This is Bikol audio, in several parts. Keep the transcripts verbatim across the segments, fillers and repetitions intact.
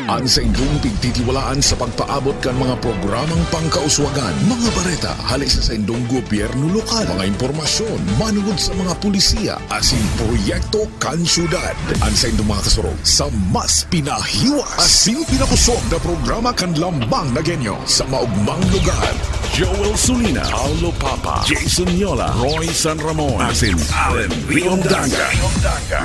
An saindong pigtitiwalaan sa pagpaabot kan mga programang pangkauswagan, mga bareta hale sa saindong gobyerno lokal, mga impormasyon manugod sa mga pulisiya asin proyekto kan syudad. An saindong mga kasurog sa mas pinahiwas asin pinakosog na programa kan Lambang na Genyo sa maogmang lugar. Joel Sulina, Paulo Papa, Jason Yola, Roy San Ramon, asin Allen Riondanga.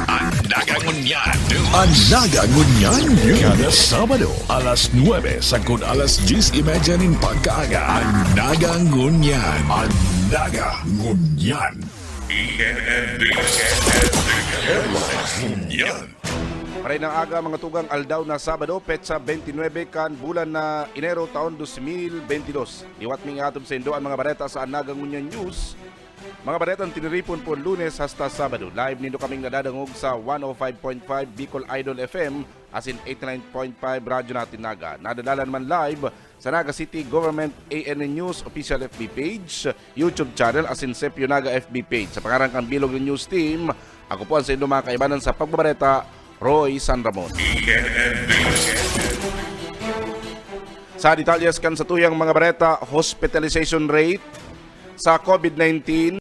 An Naga Ngunyan News. An Naga Ngunyan News. Kada Sabado, alas nuebe sagkod alas dyes y media nin pagkaaga. An Naga Ngunyan. An Naga Ngunyan. E N N D. Headlines Ngunyan. Maray na aga, mga tugang, aldaw na Sabado, petsa bente nuebe kan bulan na Enero, taon dos mil bente dos. Liwat mi nga atop saindo an mga bareta sa An Naga Ngunyan News. Mga baretang tiniripon po Lunes hasta Sabado. Live nindo kaming nadadangog sa one oh five point five Bicol Idol F M asin eighty nine point five Radyo Natin Naga. Nadadalan man live sa Naga City Government A N N News Official F B page, YouTube channel asin Sepyo Naga F B page. Sa pangaran kan bilog na news team, ako po ang saindo mga kaibanan sa pagbabareta, Roy San Ramon. Sa detalyes kan satuyang mga bareta, hospitalization rate sa COVID nineteen.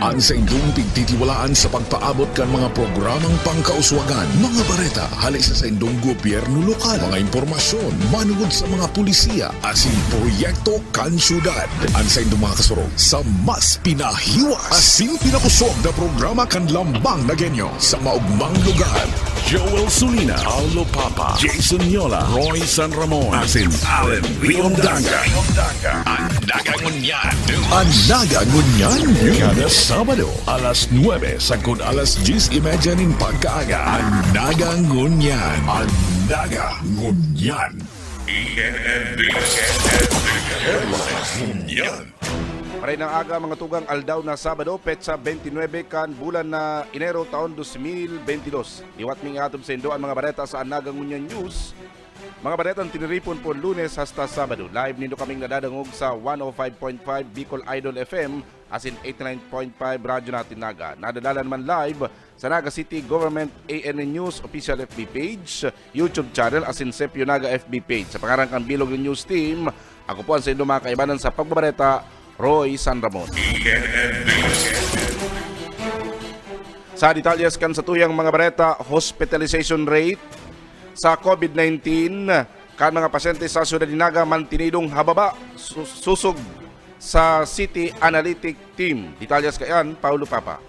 An saindong pigtitiwalaan sa pagpaabot kan mga programang pangkauswagan, mga bareta hale sa saindong gobyerno lokal, mga impormasyon manugod sa mga pulisiya asin proyekto kan syudad. An saindong mga kasurog sa mas pinahiwas asin pinakosog na programa kan Lambang na Genyo sa maogmang lugar. Joel Sulina, Paulo Papa, Jason Yola, Roy San Ramon, asin Allen Riondanga. An Naga Ngunyan News. An Naga Ngunyan News. Kada Sabado, alas nuebe sagkod alas dyes y media nin pagkaaga. An Naga Ngunyan. An Naga Ngunyan. E N N D. Headlines Ngunyan. Maray na aga, mga tugang, aldaw na Sabado, petsa bente nuebe kan bulan na Enero, taon dos mil bente dos. Liwat mi nga atop saindo an mga bareta sa An Naga Ngunyan News. Mga baretang tiniripon po Lunes hasta Sabado. Live nindo kaming nadadangog sa one oh five point five Bicol Idol F M asin eighty nine point five Radyo Natin Naga. Nadadalan man live sa Naga City Government A N N News Official F B page, YouTube channel asin Sepyo Naga F B page. Sa pangaran kan bilog na news team, ako po ang saindo mga kaibanan sa pagbabareta, Roy San Ramon. Sa detalyes kan satuyang mga bareta, hospitalization rate sa COVID nineteen kan mga pasyente sa Syudad nin Naga mantinidong hababa, su-, sosog sa City Analytic Team. Detalyes kaiyan, Paulo Papa.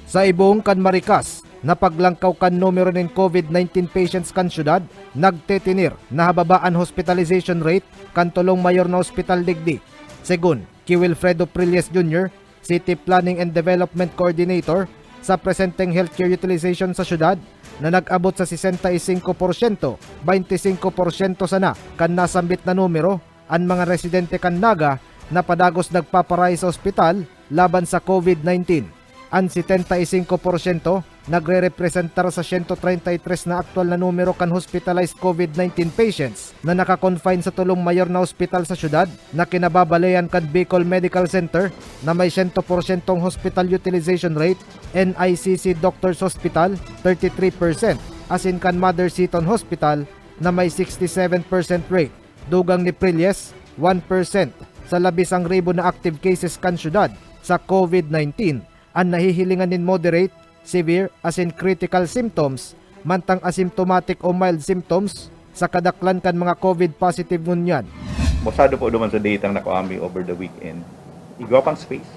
Sa ibong kan marikas na paglangkaw kan numero nin COVID nineteen patients kan syudad, nagtetener na hababa an hospitalization rate kan tolong mayor na ospital digdi. Segun ki Wilfredo Prilles Junior, City Planning and Development Coordinator, sa presenteng healthcare utilization sa syudad na nag-abot sa sesenta y singko porsyento, baynte singko porsyento sana kan nasambit na numero an mga residente kan Naga na padagos nagpaparahay sa ospital laban sa COVID nineteen. An setenta y singko porsyento nagrerepresentar sa siyento treinta y tres na aktuwal na numero kan hospitalized COVID nineteen patients na naka-confine sa tolong mayor na ospital sa syudad na kinababaleyan kan Bicol Medical Center na may siyento porsyentong hospital utilization rate, N I C C Doctors Hospital, thirty-three percent, asin kan Mother Seton Hospital na may sixty-seven percent rate. Dugang ni Prilles, one percent sa labi sangribo na active cases kan syudad sa COVID nineteen an nahihilingan nin moderate, severe, asin critical symptoms, mantang asymptomatic o mild symptoms sa kadaklan kan mga COVID positive ngunyan. Mosado po duman sa data ang nakuha mi over the weekend. Igwa pang space.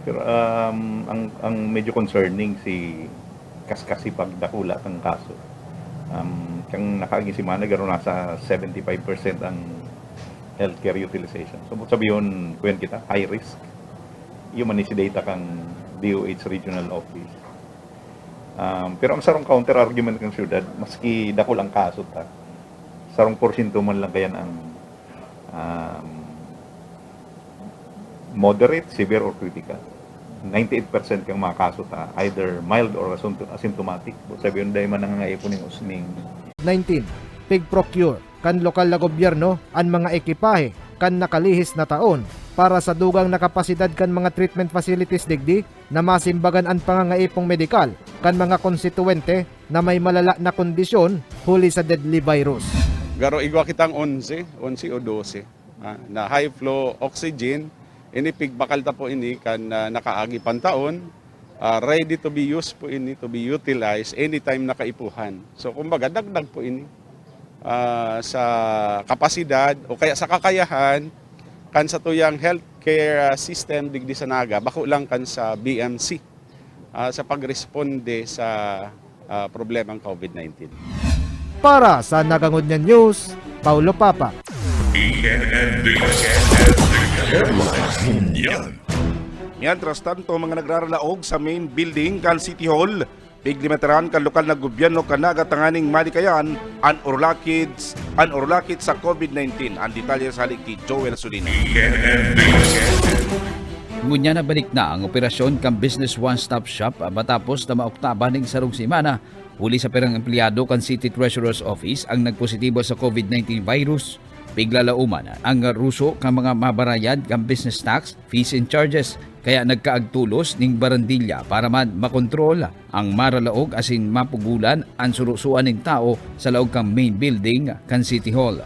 Pero, um, ang, ang medyo concerning si kaskasi pagdakula kan kaso. Um, kan nakaaging semana, garo nasa seventy-five percent ang healthcare utilization. So, sabihon, kuyan kita, high risk. Iyo man ni si data kan D O H Regional Office. Um, pero ang sarong counter argument kan syudad, maski dakul ang kaso ta, Sarong porsyento man lang kayan ang, um, moderate, severe, or critical. Ninety-eight percent kang mga kaso ta either mild or asympto-, asymptomatic. Sabi yun, dahil man nangangaipon ning usning. Nineteen, pig-procure kan lokal na gobyerno an mga ekipahe kan nakalihis na taon para sa dugang na kapasidad kan mga treatment facilities digdi na masimbagan an pangangaipong medikal kan mga konstituwente na may malala na kondisyon huli sa deadly virus. Garo igwa kitang onse, onse o dose, ah, na high flow oxygen. Ini pigbakal ta po ini kan, ah, nakaagi pantaon. Ah, ready to be used po ini, to be utilized anytime na kaipuhan. So, kumbaga, dagdag po ini, ah, sa kapasidad o kaya sa kakayahan kan satuyang healthcare, ah, system digdi sa Naga, bako lang kan sa B M C, ah, sa pagresponde sa, ah, problemang COVID nineteen. Para sa Nagangon Niya News, Paulo Papa. E N N D S N Headlines Mundial. Mientras tanto, mga nagraralaog sa main building kan City Hall, piglimitaran kan lokal na gobyerno kan Naga tanganing malikayan an orlakid, an orlakid sa COVID nineteen. Ang detalye sa hali ki Joel Solina. E N N D S N. Ngunyan na balik na ang operasyon kan Business One Stop Shop matapos na maoktaban ning sarong semana huli sa pirang empleyado kan City Treasurer's Office ang nagpositibo sa COVID nineteen virus. Piglalauman ang ruso kan mga mabarayad kan business tax, fees and charges, kaya nagkaagtulos ning barandilya para man makontrol ang maralaog asin mapugulan an surusoan nin tawo sa laog kan main building kan City Hall.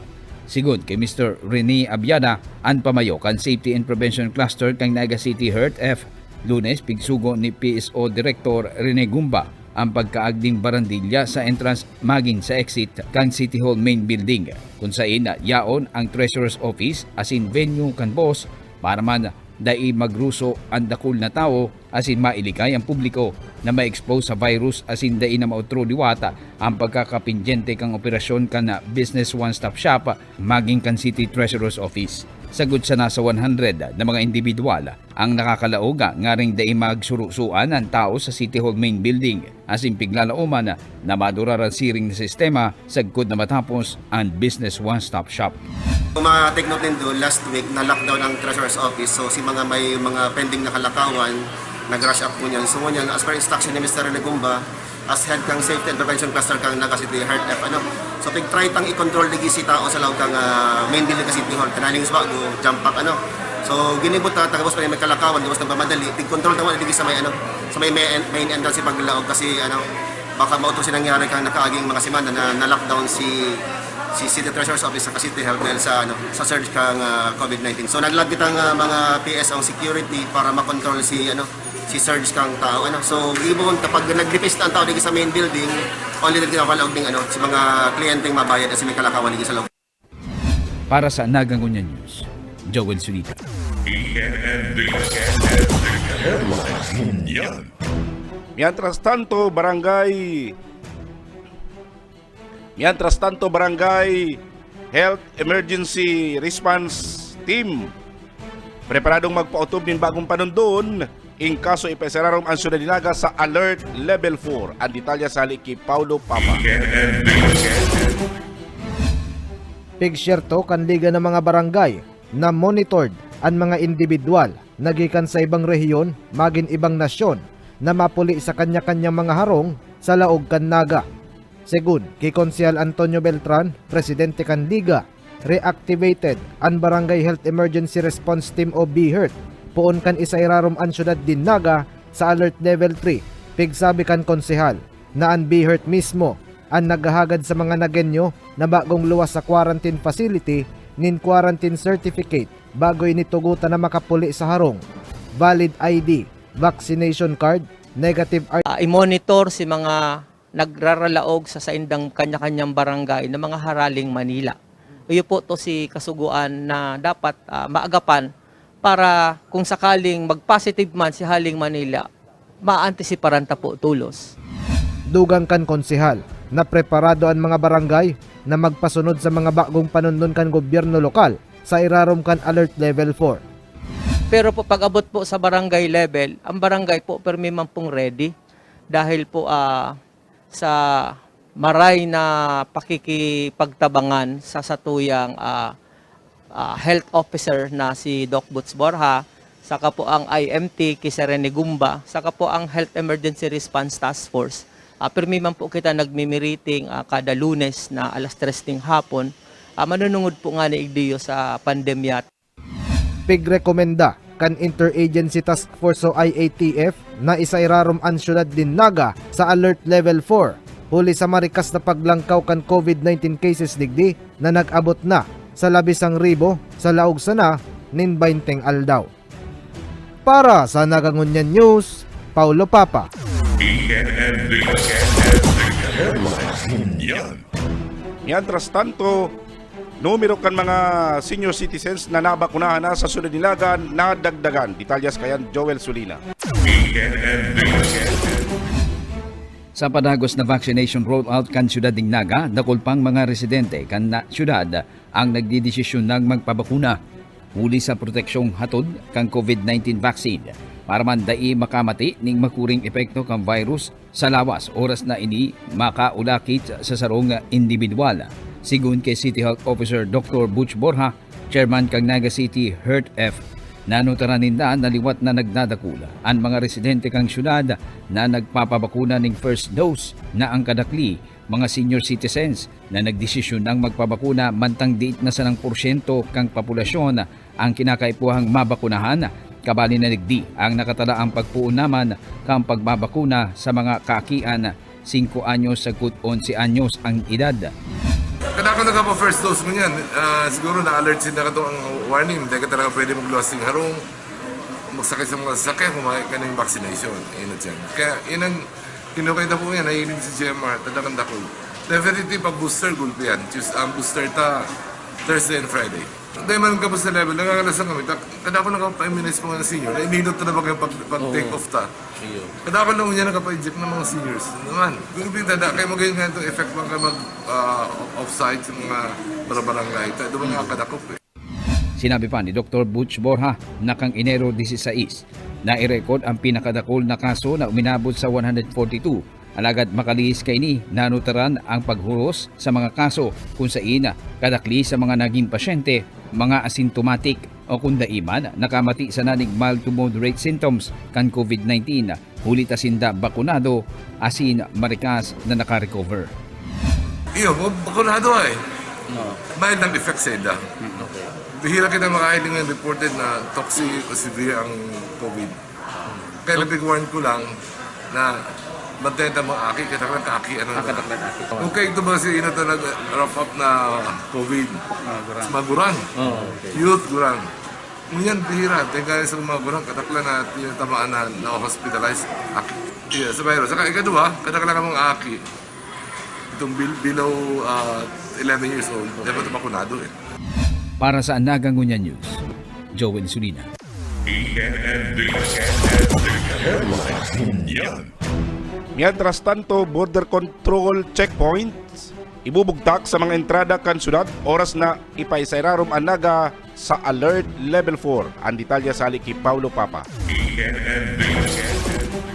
Sigon ki Mister Rene Abiada, an pamayo kan Safety and Prevention Cluster kan Naga City Health F, Lunes, pigsugo ni P S O Director Rene Gumba ang pagkaagding barandilya sa entrance magin sa exit kan City Hall main building, kun sain yaon ang Treasurer's Office asin venue kan boss para man dai magruso an dakul na tawo asin mailikay ang publiko na ma-expose sa virus asin dai na maotro liwat ang pagkakapindyente kan operasyon kan Business One Stop Shop magin kan City Treasurer's Office. Sagkod sana sa one hundred na mga indibidwal ang nakakalaog nganing dai magsurusoan an tawo sa City Hall main building, asin piglalauman na maduraran siring na sistema sagkod na matapos an Business One Stop Shop. Kung ma-take note nindo, last week na-lockdown ang Treasurer's Office. So, si mga may mga pending na kalakawan, nag-rush up po niyan. So, ngunyan, as per instruction ni Mister Legumba, as head kang Safety and Prevention Cluster kang Naga City Health F, ano. So, pig-try tang i-control digi si tao sa laog kang, ah, main building kan City Hall, kananing sa bago, jump pack, ano. So, ginibo ta, tagabos pa rin may kalakawan, gabos nagmamadali, pig-control ta digi sa may, ano, sa may main, main entrance sa paglaog kasi, ano, baka mautro si nangyari kang nakaaging mga semana na na-lockdown si si City Treasurer's Office sa City Health dahil sa, ano, sa surge kang, ah, COVID nineteen. So, nag-log kitang, ah, mga P S ang security para makontrol si, ano, si surge kang tao, ano. So, gibohon kapag nagdipista ang tao dito sa main building, only dito kinakalaog ding, ano, sa mga kliyenteng mabayad at sa may kalakawan dito sa loob. Para sa Nagangon Niya News, Joel Sulita. E N N D S N Headlines Mundial. Mientras tanto, barangay Mientras tanto, Barangay Health Emergency Response Team preparadong magpaotob nin bagong panundon in kaso ipaisararom an syudad ni Naga sa Alert Level four. Ang detalye sa hali ki Paulo Papa. E N N D S N. Pigsyerto kan Liga ng mga Barangay na monitored an mga indibidwal na gikan sa ibang rehiyon magin ibang nasyon na mapuli sa kanya-kanyang mga harong sa laog kan Naga. Segun ki Konsehal Antonio Beltran, presidente kan Liga, reactivated an Barangay Health Emergency Response Team o BHERT poon kan isairarom an syudad nin Naga sa Alert Level three. Pigsabi kan konsehal na an BHERT mismo an naghahagad sa mga Nagueño na bagong luwas sa quarantine facility nin quarantine certificate bago ini tugotan na makapuli sa harong, valid I D, vaccination card, negative R Ah, i-monitor si mga nagraralaog sa saindang kanya-kanyang barangay na mga haraling Manila. Iyo po to si kasugoan na dapat, ah, maagapan para kung sakaling mag-positive man si haling Manila, maantisiparan ta po tulos. Dugang kan konsehal na preparado an mga barangay na magpasunod sa mga bagong panundon kan gobyerno lokal sa irarom kan Alert Level four. Pero po pag-abot po sa barangay level, ang barangay po permi man pong ready dahil po, ah, sa maray na pakikipagtabangan sa satuyang, ah, ah, health officer na si Doc Boots Borja, saka po ang I M T ki Sir Rene Gumba, saka po ang Health Emergency Response Task Force. Ah, pirmi man po kita nagmi-meeting, ah, kada Lunes na alas tres ning hapon. Ah, manunungod po ngani igdiyo sa pandemya. Pigrekomenda kan Interagency Task Force o I A T F na isairarom an siyudad nin Naga sa Alert Level four, huli sa marikas na paglangkaw kan COVID nineteen cases digdi na nag-abot na sa labisang ribo sa laog sana nin baenteng aldaw. Para sa Nagangunyan News, Paulo Papa. E N N News Headlines. Ngunyan. Mientras tanto, numero kan mga senior citizens na nabakunahan na sa syudad nin Naga nadagdagan. Detalyes kayan Joel Sulina. E N N News Headlines. Sa padagos na vaccination rollout kan syudad nin Naga, dakul pang mga residente kan na, syudad ang nagdedesisyon nang magpabakuna huli sa proteksyong hatod kan COVID nineteen vaccine. Para man dai makamati ning makuring epekto kan virus sa lawas oras na ini makaulakit sa sarong indibidwal. Sigon kay City Health Officer Doctor Butch Borja, chairman kan Naga City Heart F, nanutaran ninda na liwat na nagdadakul an mga residente kan syudad na nagpapabakuna ning first dose na ang kadakli mga senior citizens na nagdesisyon nang magpabakuna mantang diit na sanang porsyento kan populasyon ang kinakaipuhang mabakunahan, kabali na digdi ang nakatalaang pagpoon naman kan pagbabakuna sa mga kaakian, singko anyos sagkod onse anyos ang edad. Kadakul na ka pa first dose ngunyan, ah, siguro na-alert sinda kato ang warning, hindi ka talaga pwede magluwas ning harong, magsakay sa mga sasakyan kung may kaning vaccination. Ayun na siya. Kaya yun ang kinukay na po yan, nahiling si G M R, talagang dakul. Definitely, pag booster, gulpi yan. Just, ang booster ta, Thursday and Friday. Dahil man ka po sa level, nangangalasan kami, tak-, kada ako nakapa-immunize po nga ng senior, na iminot na ba kayong pag, pag take off ta? Iyo. Kada ako lang niya nakapa-inject ng mga seniors. Naman, gulpi, tada, kayo magayon nga itong effect man ka mag, ah, off-site sa mga barabarangay. Ta, doon nga kadakop eh. Sinabi pa ni Doktor Butch Borja na kan Enero dieciséis, nai-record ang pinakadakul na kaso na uminabot sa one hundred forty-two. Alagad makalihis kaini, nanutaran ang paghuros sa mga kaso kun sain kadakli sa mga nagin pasyente, mga asymptomatic o kun dai man nakamati sana nin mild to moderate symptoms kan COVID nineteen. Huli ta sinda bakunado asin marikas na naka-recover. Iyo, bakunado ay. No. Mild ang effect sa inda. Okay. Bihira kita makahiling ng reported na toxic o severe ang COVID. Kaya napig-warn ko lang na magdaya ta mga aki, kadaklan ka aki, ano. Ah, na. Kadaklan aki. Kung kayo ito ba si Ina talaga, rough up na COVID? Ah, gurang. Magurang. Oh, okay. Youth, gurang. Ngunyan, bihira. Tingkaya sa mga gurang, kadaklan na tinatamaan na na-hospitalize. Ak-, yeah, sa virus. Saka ikadua, kadaklan ka mga aki. Itong bil-, below, ah, eleven years old, dapat bakunado eh. Para sa Naga Ngunyan News, Joel Sulina. E N N News Headlines Ngunyan. Mientras tanto, border control checkpoints ibubugtak sa mga entrada kan syudad oras na ipaisararom an Naga sa Alert Level four. Ang detalye sali ki Paulo Papa. E N N News Headlines.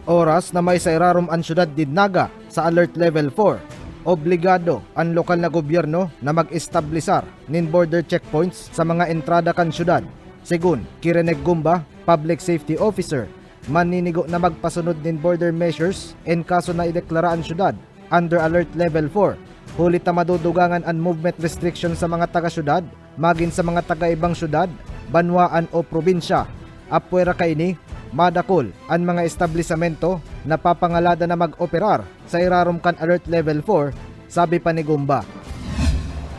Oras na maisararom an syudad nin Naga sa Alert Level four, obligado an lokal na gobyerno na mag-establisar nin border checkpoints sa mga entrada kan syudad. Segun ki Reneg Gumba, Public Safety Officer, maninigo na magpasunod nin border measures en kaso na ideklara an syudad under Alert Level four, huli ta madudugangan an movement restriction sa mga taga-syudad magin sa mga taga-ibang syudad, banwaan o probinsya. Apwera kaini, madakul an mga establisamento na papangaladan na mag-operar sa irarom kan Alert Level four, sabi pa ni Gumba.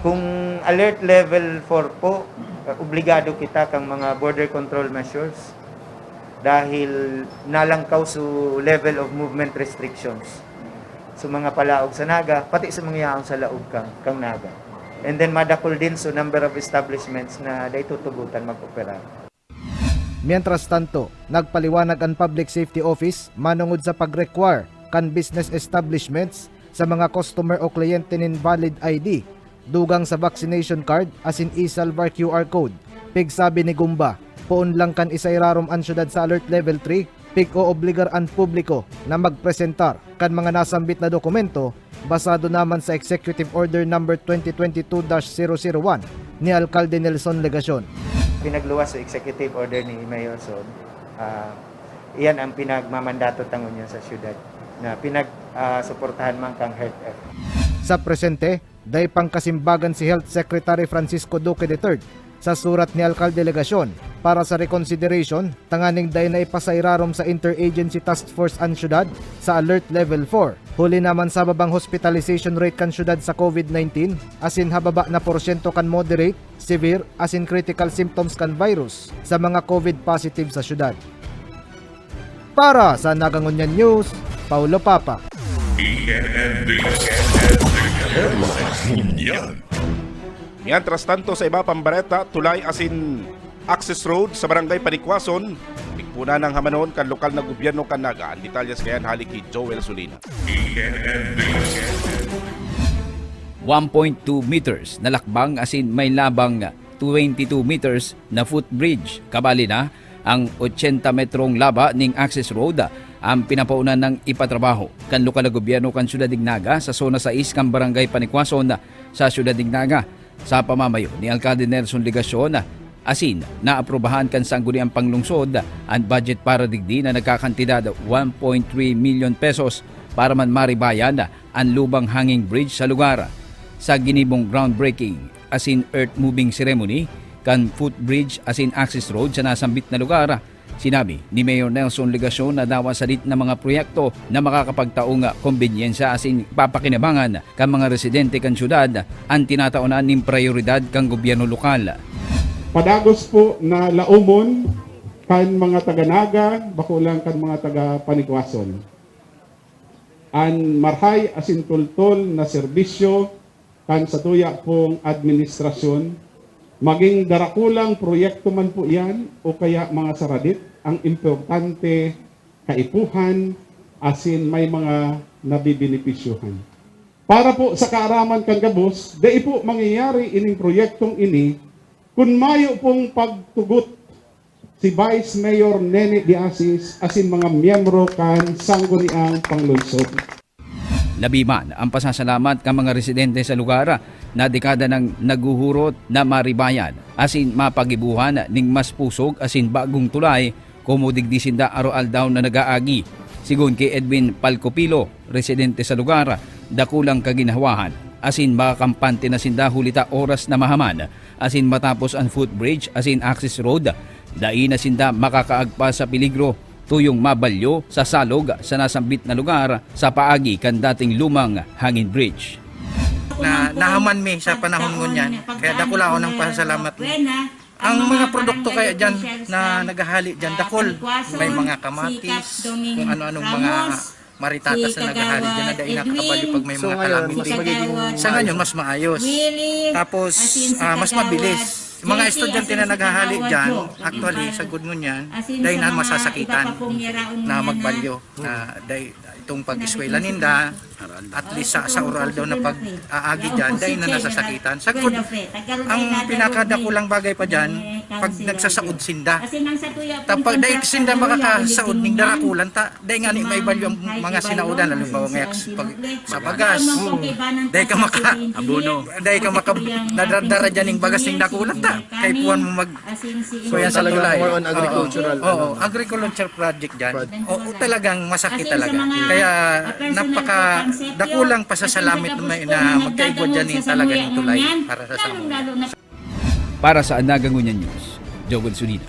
Kung Alert Level four po, obligado kita kang mga border control measures dahil nalangkaw su level of movement restrictions. Su mga palaog sa Naga, pati sa mga yaon sa laog kang, kang Naga. And then madakul din su number of establishments na dai tutugotan mag-opera. Mientras tanto, nagpaliwanag an Public Safety Office manongod sa pag-require kan business establishments sa mga customer o kliyente nin valid I D, dugang sa vaccination card asin e-Salvar Q R code. Pigsabi ni Gumba, poon lang kan isairarom an syudad sa Alert Level three pig-oobligar an publiko na magpresentar kan mga nasambit na dokumento basado naman sa Executive Order Number twenty twenty-two dash zero zero one ni Alcalde Nelson Legacion. Pinagluwas sa executive order ni Mayor Son, ah, iyan ang pinagmamandato ta ngunyan sa syudad na pinag, ah, suportahan man kang Health F. Sa presente, dai pang kasimbagan si Health Secretary Francisco Duque the third sa surat ni Alcalde Legacion para sa reconsideration tanganing dai na ipasairarom sa Interagency Task Force an syudad sa Alert Level four. Huli naman sa babang hospitalization rate kan syudad sa COVID nineteen, asin hababa na porsyento kan moderate, severe, asin critical symptoms kan virus sa mga COVID positive sa syudad. Para sa Nagangunyan News, Paulo Papa. E N N D Headlines Ngunyan. Mientras tanto, sa iba pang bareta, tulay asin access road sa Barangay Panikwason, pigpuna ng hamanon kan lokal na gobyerno kan Naga. Ang detalye sa kayan hali ki Joel Sulina. E N N D one point two meters na lakbang asin may labang twenty-two meters na footbridge. Kabali na ang ochenta metrong laba ning access road ang pinapauna ng ipatrabaho kan lokal na gobyerno kan Siyudad nin Naga sa Zona sais kan Barangay Panikwason sa Siyudad nin Naga. Sa pamamayo ni Alcalde Nelson Legacion, asin naaprubahan kan Sangguniang Panglungsod an budget para digdi na nagkakantidad one point three million pesos para man maribayan an lubang hanging bridge sa lugar. Sa ginibong groundbreaking asin earth-moving ceremony kan footbridge asin access road sa nasambit na lugar, sinabi ni Mayor Nelson Legacion na dawa sadit na mga proyekto na makakapagtaong kombenyensya asin papakinabangan kan mga residente kan syudad an tinataonan nin prayoridad kan gobyerno lokal. Padagos po na laomon kan mga taga Naga, bako lang kan mga taga Panikwason, an marhay asin tultol na serbisyo kan satuya pong administrasyon, maging darakulang proyekto man po iyan o kaya mga saradit, ang importante, kaipuhan asin may mga nabibenepisyohan. Para po sa kaaraman kan gabos, dai po mangyayari ining proyektong ini kun mayo pong pagtugot si Vice Mayor Nene de Asis asin mga miyembro kan Sangguniang Panglungsod. Labi man ang pasasalamat kan mga residente sa lugar na dekada nang naghuhurot na maribayan asin mapagibohan ning mas pusog asin bagong tulay komo digdi sinda aroaldaw na nag-aagi. Sigon ki Edwin Palcopilo, residente sa lugar, dakulang kaginhawahan asin makakampante na sinda huli ta oras na mahaman asin matapos an footbridge asin access road, dai na sinda makakaagpas sa peligro tuyong mabalyo sa salog sa nasambit na lugar sa paagi kan dating lumang hangin bridge. Na nahaman mi sa panahon ngunyan, kaya dakula ako ng pasalamat mi. Ang mga produkto kaya dyan na naghahali dyan, dakol. May mga kamatis, kung ano-anong mga maritatas na naghahali dyan na dai nakakabalyo pag may mga calamity. Sa ngayon, mas maayos. Tapos, ah, mas mabilis. Yung mga estudyante na naghahali dyan, actually, sa good ngunyan, dai na masasakitan na magbalyo. Na dai, itong pag-eskwela ninda, at least sa, sa oral daw na pag-aagi dyan, dai na nasasakitan. Sa good, ang pinakadakulang bagay pa dyan, pag nagsasaod sinda. Ta pag dai sinda makakasaod ning darakulan ta, dai nga ni maibalyo ang mga sinaudan, halimbawa nga pag sa bagas, dai ka maka, abono, dai ka maka, nadadara dyan ning bagas ning dakulan ta. Kay puwan mo mag, kuya sa tulay. More on agricultural, Oo, ano? Oo, agriculture project dyan. Oo, talagang masakit talaga. Kaya napaka dakulang pasasalamat na, na magkaigwa dyan yung talaga ng tulay para sa Samoa. Para sa Anaga Ngunyan News, Joel Sulina.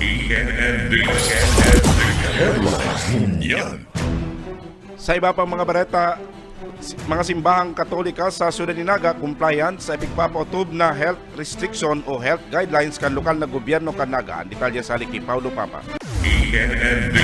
E N N D Headlines Ngunyan. Sa iba pang mga bareta, si- mga simbahang Katolika sa Siyudad ni Naga compliant sa ipigpapautob na health restriction o health guidelines kan lokal na gobyerno kan Naga. Ang detalye sa hali ki Paulo Papa. E N N D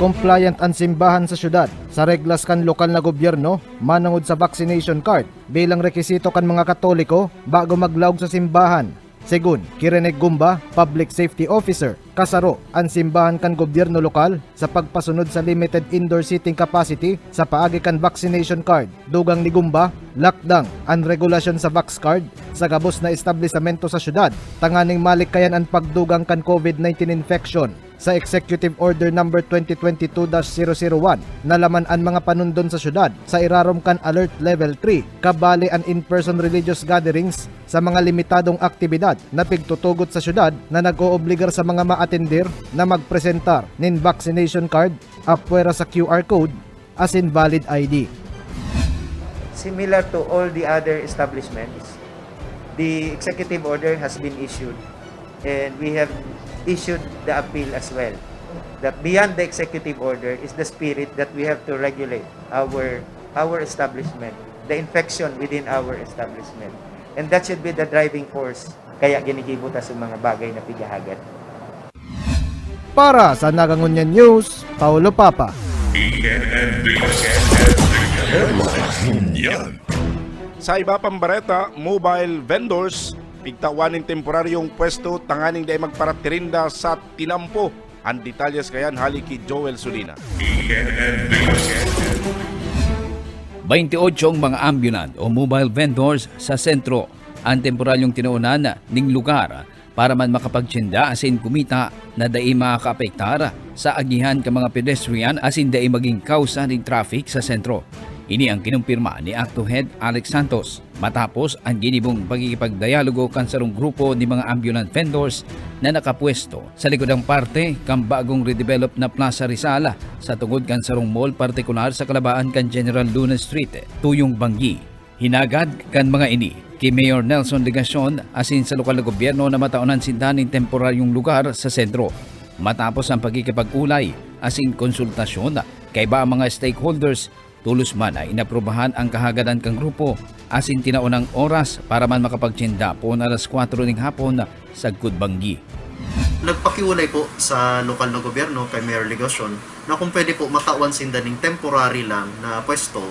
Compliant an simbahan sa syudad sa reglas kan lokal na gobyerno manongod sa vaccination card bilang rekisito kan mga Katoliko bago maglaog sa simbahan. Segun ki Rene Gumba, Public Safety Officer Kasaro an simbahan kan gobyerno lokal sa pagpasunod sa limited indoor seating capacity sa paagi kan vaccination card. Dugang ni Gumba, lakdang an regulasyon sa Vax Card sa gabos na establisamento sa syudad tanganing malikayan an pagdugang kan COVID nineteen infection. Sa Executive Order Number twenty twenty-two dash zero zero one, nalaman an mga panundon sa syudad sa irarom kan Alert Level three, kabali an in-person religious gatherings sa mga limitadong aktibidad na pigtutugot sa syudad na nag-oobligar sa mga maatender na magpresentar nin vaccination card apwera sa Q R code asin valid I D. Similar to all the other establishments, the executive order has been issued and we have issued the appeal as well. That beyond the executive order is the spirit that we have to regulate our our establishment, the infection within our establishment. And that should be the driving force kaya ginigibo ta sa mga bagay na pighahagad. Para sa Nagangunyan News, Paulo Papa. Sa iba pang bareta, mobile vendors pigtawan nin temporaryong pwesto tanganing dai magparatirinda sa tinampo. An detalles kayan hali ki Joel Sulina. Bainti otsong mga ambulant o mobile vendors sa sentro an temporaryong tinonan ning lugar para man makapagtinda asin kumita na dai makakaapektar sa agihan kan mga pedestrian asin dai magin kawsa nin traffic sa sentro. Ini ang kinumpirma ni Acto Head Alex Santos matapos an ginibong pakikipagdialogo kan sarong grupo nin mga ambulant vendors na nakapwesto sa likudang parte kan bagong redevelop na Plaza Rizal sa tungod kan sarong mall partikular sa kalabaan kan General Luna Street, tuyong Banggi. Hinagad kan mga ini ki Mayor Nelson Legacion asin sa lokal na gobyerno na mataonan sinda nin temporaryong lugar sa sentro. Matapos ang pakikipag-ulay asin konsultasyon kaiba ang mga stakeholders, tolos man na inaprubahan ang kahagadan kan grupo asin tinaonang oras para man makapagtinda poon alas kwatro ning hapon sagkod Banggi. Nagpakiulay po sa lokal na gobyerno kay Mayor Legacion na kung pwede po matawan sinda ning temporary lang na pwesto,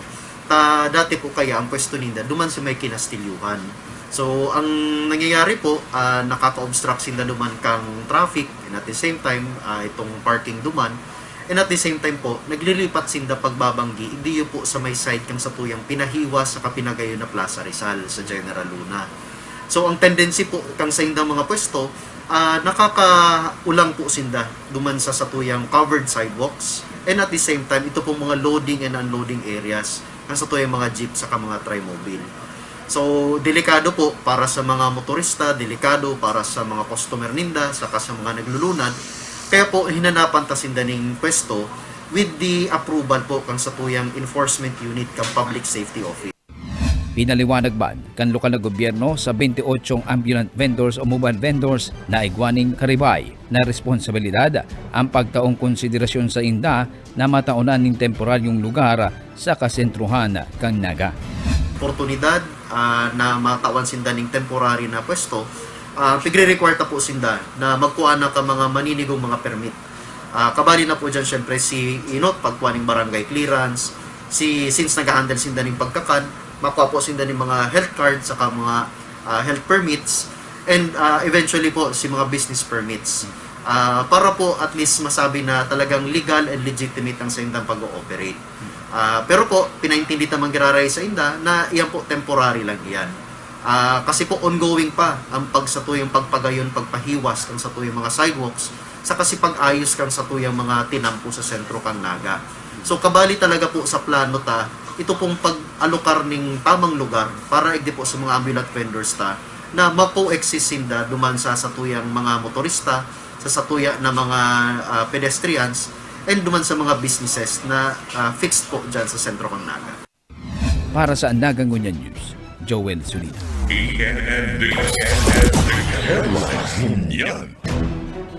ta dati po kaya ang pwesto ninda duman sa may kinastilyuhan. So ang nangyayari po, ah, nakaka-obstruct sinda duman kang traffic and at the same time, ah, itong parking duman. And at the same time po, naglilipat sinda pagbabanggi, igdiyo po sa may side kang satuyang pinahiwas sa kapinagayon na Plaza Rizal sa General Luna. So ang tendency po kang saindang mga pwesto, ah, nakakaulang po sinda duman sa satuyang covered sidewalks. And at the same time, ito pong mga loading and unloading areas ng satuyang mga jeep saka mga trimobile. So, delikado po para sa mga motorista, delikado para sa mga customer ninda, saka sa mga naglulunad. Kaya po, hinanapan ta sinda ning pwesto with the approval po kang satuyang enforcement unit kang Public Safety Office. Pinaliwanag man kan lokal na gobyerno sa bainti otsong ambulant vendors o mobile vendors na igwa nin karibay na responsabilidad ang pagtaong konsiderasyon sa inda na mataonan nin temporaryong lugar sa kasentruhan kan Naga. Oportunidad, ah, na matawan sinda ning temporary na pwesto, ah, pigre-require ta po sinda na magkuha na ka mga maninigong mga permit. Ah, kabali na po dyan, syempre, si inot, pagkuha ning barangay clearance, si, since nag-handle sinda ning pagkakan, makuha po sinda ning mga health card, saka mga ah, health permits, and ah, eventually po, si mga business permits. Ah, para po at least masabi na talagang legal and legitimate ang saindang pag-ooperate. Ah, pero po, pinaintindi ta man giraray sa inda na iyan po temporary lang iyan. Ah, kasi po ongoing pa ang pagsatuyang pagpagayon, pagpahiwas ng satuyang mga sidewalks, saka si pag-ayos kang satuyang mga tinampo sa sentro kang Naga. So kabali talaga po sa plano ta, ito pong pag-alokar ning tamang lugar para igdi po sa mga ambulant vendors ta na ma-coexist sinda duman sa satuyang mga motorista, sa satuya na mga ah, pedestrians, and duman sa mga businesses na ah, fixed po dyan sa sentro kang Naga. Para sa Naga Ngunyan News, Joel Sulina.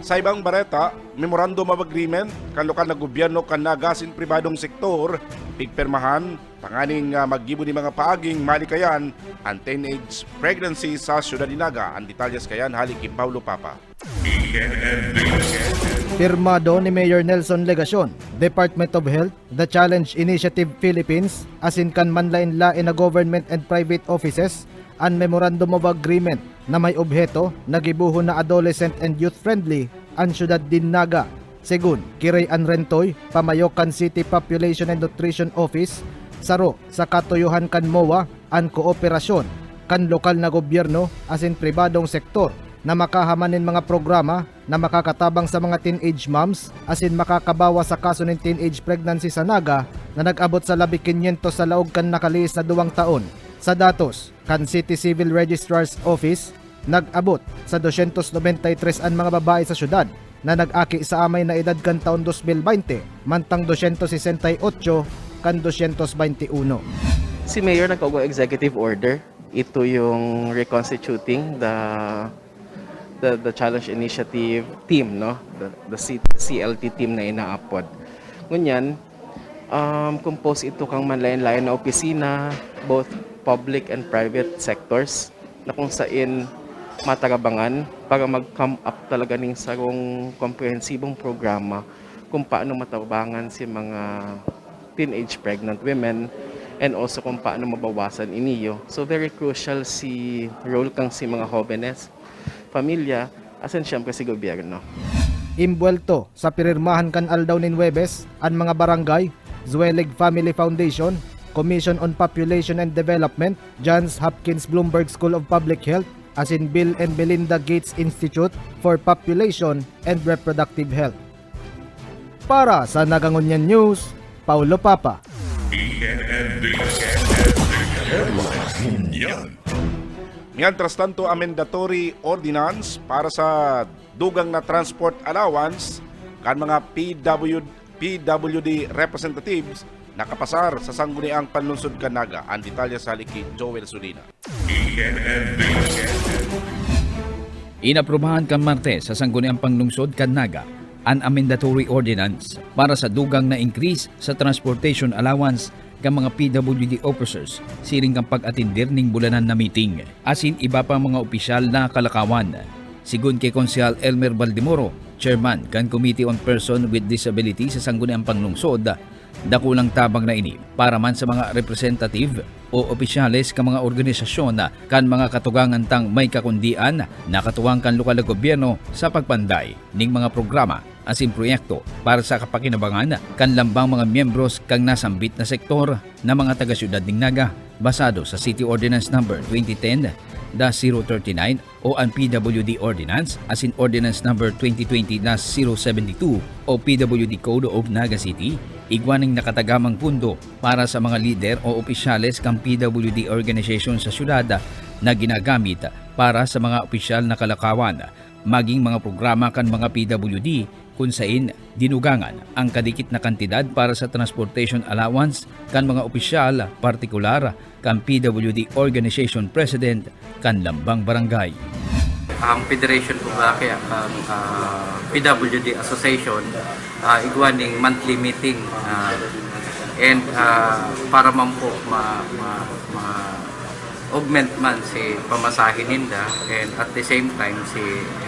Sa ibang bareta, Memorandum of Agreement kan lokal na gobyerno kan Naga asin pribadong sektor pigpirmahan tanganing ah, maggibo nin mga paaging malikayan an teenage pregnancy sa siyudad nin Naga. An detalyes kayan hali ki Paulo Papa. Pirmado ni Mayor Nelson Legacion, Department of Health, The Challenge Initiative Philippines, asin kan manlaen-laen na government and private offices an Memorandum of Agreement na may obheto na gibohon na adolescent and youth-friendly an siyudad nin Naga. Segun ki Ray Anrentoy, pamayo kan City Population and Nutrition Office, saro sa katuyohan kan MOA an kooperasyon kan lokal na gobyerno asin pribadong sektor na makahaman nin mga programa na makakatabang sa mga teenage moms asin makakabawas sa kaso nin teenage pregnancy sa Naga na nag-abot sa labi kinyentos sa laog kan nakalihis na duwang taon. Sa datos kan City Civil Registrar's Office, nag-abot sa dosyentos nobenta y tres an mga babae sa syudad na nag-aki sa amay na edad kan taon dos mil baynte, mantang dosyentos sesenta y otso kan dosyentos baynte uno. Si Mayor nagkaigwa executive order. Ito yung reconstituting the the, the Challenge Initiative team, no? The, the C- C L T team na inaapod. Ngunyan, um, composed ito kang manlain-lain na opisina, both public and private sectors, na kung sain matarabangan para mag-come up talaga ning sarong komprehensibong programa kung paano matabangan si mga teenage pregnant women and also kung paano mabawasan iniyo. So, very crucial si role kang si mga hobenes, pamilya, asin siyempre si gobyerno. Imbuwelto sa pirirmahan kan aldaw nin Huwebes an mga barangay, Zueleg Family Foundation, Commission on Population and Development, Johns Hopkins Bloomberg School of Public Health, asin Bill and Melinda Gates Institute for Population and Reproductive Health. Para sa Nagangunyan News, Paulo Papa. E N N D S Headlines Ngunyan. Mientras tanto, amendatory ordinance para sa dugang na transport allowance kan mga P W, P W D representatives nakapasar sa Sangguniang Panlungsod kan Naga. Ang detalye sa hali ki Joel Sulina. E N N D S. Inaprubahan kan Martes sa Sangguniang Panlungsod kan Naga an amendatory ordinance para sa dugang na increase sa transportation allowance kan mga P W D officers siring kan pag-atender ning bulanan na meeting, asin iba pang mga opisyal na kalakawan. Sigon ki Konsehal Elmer Baldemoro, chairman kan Committee on Person with Disability sa Sangguniang Panlungsod, dakulang tabang na ini para man sa mga representative o opisyales kan mga organisasyon kan mga katugangan tang may kakundian na katuwang kan lokal na gobyerno sa pagpanday ning mga programa asin proyekto para sa kapakinabangan kan lambang mga miyembros kan nasambit na sektor na mga taga-syudad nin Naga, basado sa City Ordinance Number twenty ten dash zero thirty-nine o an P W D Ordinance asin Ordinance Number twenty twenty dash zero seventy-two o P W D Code of Naga City, igwa ning nakatagamang pundo para sa mga lider o opisyales kan P W D organization sa syudad na ginagamit para sa mga opisyal na kalakawan, maging mga programa kan mga P W D, kun sain dinugangan ang kadikit na kantidad para sa transportation allowance kan mga opisyal, partikular kan P W D organization president kan lambang barangay. Ang federation po ba kaya ang, ah, P W D Association, ah, igwa ning monthly meeting, ah, and, ah, para man po ma-, ma-, ma-augment man si pamasahe ninda, and at the same time si,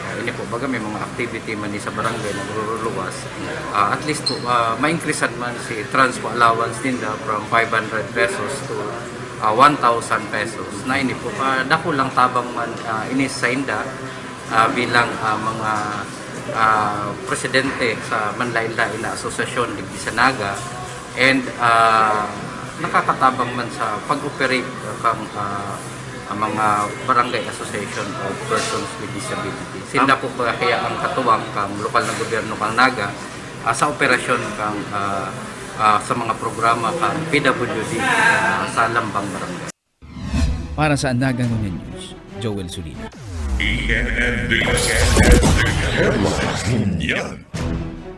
ah, ini po baga may mga activity man ni sa barangay na nagruruwas, ah, at least po, ah, ma-increasean man si transpo allowance ninda from five hundred pesos to, ah, one thousand pesos. Na ini po, ah, dakulang tabang man, ah, ini sa inda, ah, bilang, ah, mga, ah, presidente sa manlain-lain na asosasyon digdi sa Naga, and, ah, nakakatabang man sa pag-operate, ah, kang, ah, ang mga barangay association of persons with disability. Sinda po ba kaya ang katuwang kang lokal na gobyerno kang Naga, ah, sa operasyon kang, ah, ah, sa mga programa kang P W D, ah, sa lambang barangay. Para sa Naga Ngunyan News, Joel Sulina. E N N D S Headlines Ngunyan.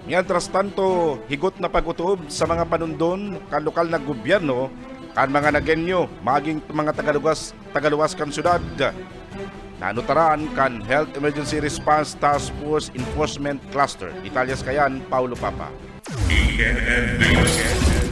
Mientras tanto, higot na pag-otob sa mga panundon kan lokal na gobyerno kan mga Nagueño, maging mga tagaluwas, tagaluwas kan syudad. Nanutaran kan Health Emergency Response Task Force Enforcement Cluster. Detalles kayan, Paulo Papa. E N N D S.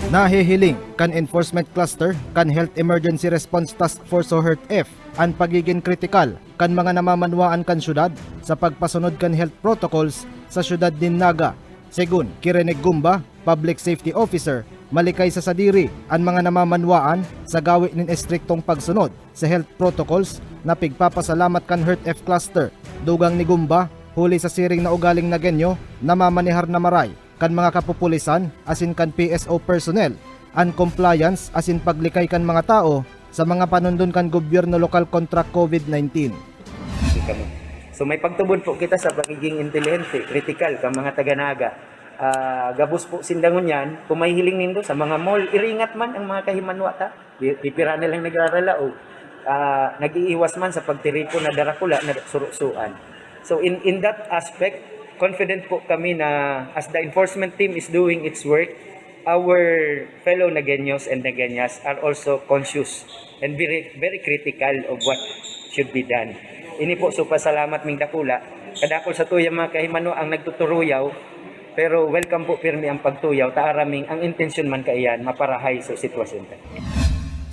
Nahihiling kan Enforcement Cluster kan Health Emergency Response Task Force o HERT-F an pagigin kritikal kan mga namamanwaan kan syudad sa pagpasunod kan health protocols sa syudad nin Naga. Segun ki Rene Gumba, Public Safety Officer, malikay sa sadiri an mga namamanwaan sa gawi nin estriktong pagsunod sa health protocols na pigpapasalamat kan HERT-F Cluster. Dugang ni Gumba, huli sa siring na ugaling Nagueño, namamanehar na maray kan mga kapupulisan asin kan P S O personnel an compliance asin paglikay kan mga tawo sa mga panundon kan gobyerno lokal kontra COVID nineteen. Kami. So may pagtubod po kita sa pagiging intelihente, kritikal kan mga taga-Naga. Ah, gabos po sinda ngunyan, kung may hiling nindo sa mga mall, iringat man ang mga kahimanwa ta. Pi-, pipira na lang nagraralaog. Ah, nag-iiwas man sa pagtiripon na darakula na surusuan. So in, in that aspect, confident po kami na as the enforcement team is doing its work, our fellow Nagueños and Nagueñas are also conscious and very, very critical of what should be done. Ini po, so pasalamat ming dakula. Kadakul sa tuyang mga kahimano ang nagtuturuyaw, pero welcome po pirmi ang pagtuyaw, ta araming ang intensyon man kaiyan, maparahay sa sitwasyon ta.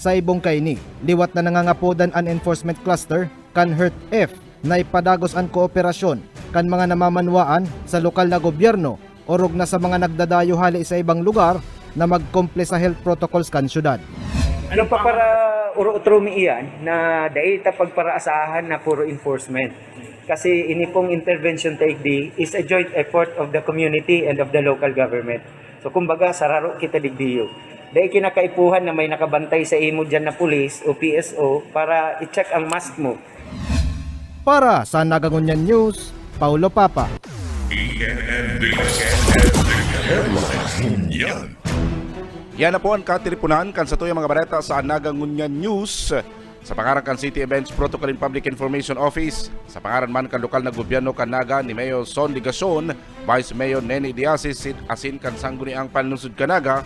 Sa ibong kaini, liwat na nangangapodan an enforcement cluster kan HERT-F na ipadagos an kooperasyon kan mga namamanwaan sa lokal na gobyerno orog na sa mga nagdadayo hale sa ibang lugar na magkumple sa health protocols kan syudad. Ano pa para uro-utromi iyan na dai ta pagparaasahan na puro enforcement? Kasi ini pong intervention ta igdi is a joint effort of the community and of the local government. So kumbaga, sararo kita digdiyo. Dai kinakaipuhan na may nakabantay sa imo diyan na pulis o P S O para i-check ang mask mo. Para sa Naga Ngunyan News, Paulo Papa. E N N D S. Headlines Ngunyan. Yan na po an katiriponan kan satuyang mga bareta sa Naga Ngunyan News. Sa pangaran kan City Events Protocol and Public Information Office, sa pangaran man kan lokal na gobyerno kan Naga ni Mayor Son Legacion, Vice Mayor Nene Diasis, asin kan Sangguniang Panlungsod kan Naga,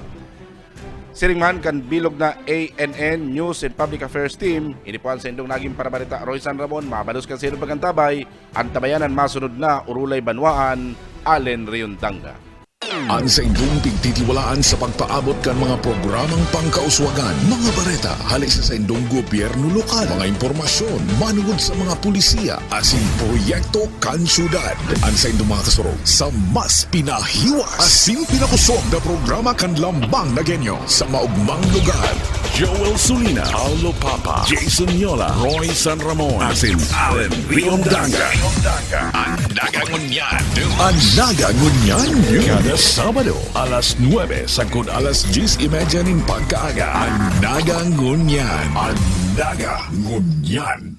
siring man kan bilog na A N N News and Public Affairs Team, ini po an saindong naging parabareta, Roy San Ramon. Mabalos kan saindong pag-antabay, antabayan an masunod na Orolay Banwaan, Allen Riondanga. An saindong pigtitiwalaan sa pagpaabot kan mga programang pangkauswagan, mga bareta hale sa saindong gobyerno lokal, mga impormasyon manungod sa mga pulisiya asin proyekto kan syudad. An saindong mga kasurog sa mas pinahiwas asin pinakusog na programa kan Lambang Nagueño sa maugmang lugar. Joel Sulina, Paulo Papa, Jason Yola, Roy San Ramon, asin Allen Riondanga. An Naga Ngunyan. An Naga Ngunyan. Kada Sabado, alas nuebe sagkod alas dyes y media nin pagkaaga. An Naga Ngunyan. An Naga Ngunyan.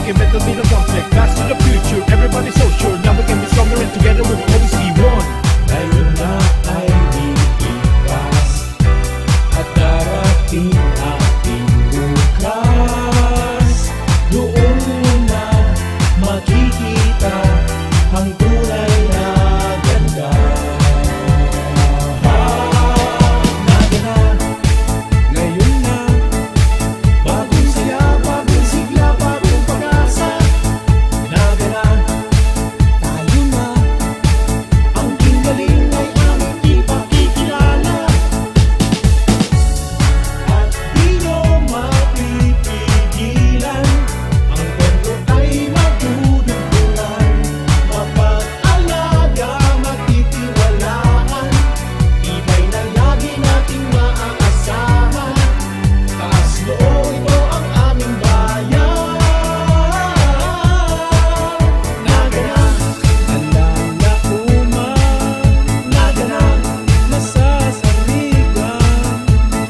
Invento din ang conflict, past to the future. Everybody so sure, now we can be stronger and together we will always be one. Ngayon na ay lilipas at darating ating bukas. Doon mo na makikita ang tunay na ganda. Nagana, ngayon na. Bagong saya, bagong sigla, bagong pag-asa. Nagana, tayo na. Ang gingaling ay aming ipakikilala. At di nyo mapipigilan. Ang kwento ay madudugtungan. Mapag-alaga, matitiwalaan. Iba'y na lagi nating maaasahan. Taas loob, ito ang aming bayan. Nagana, alam na uma. Nagana, nasasarigan.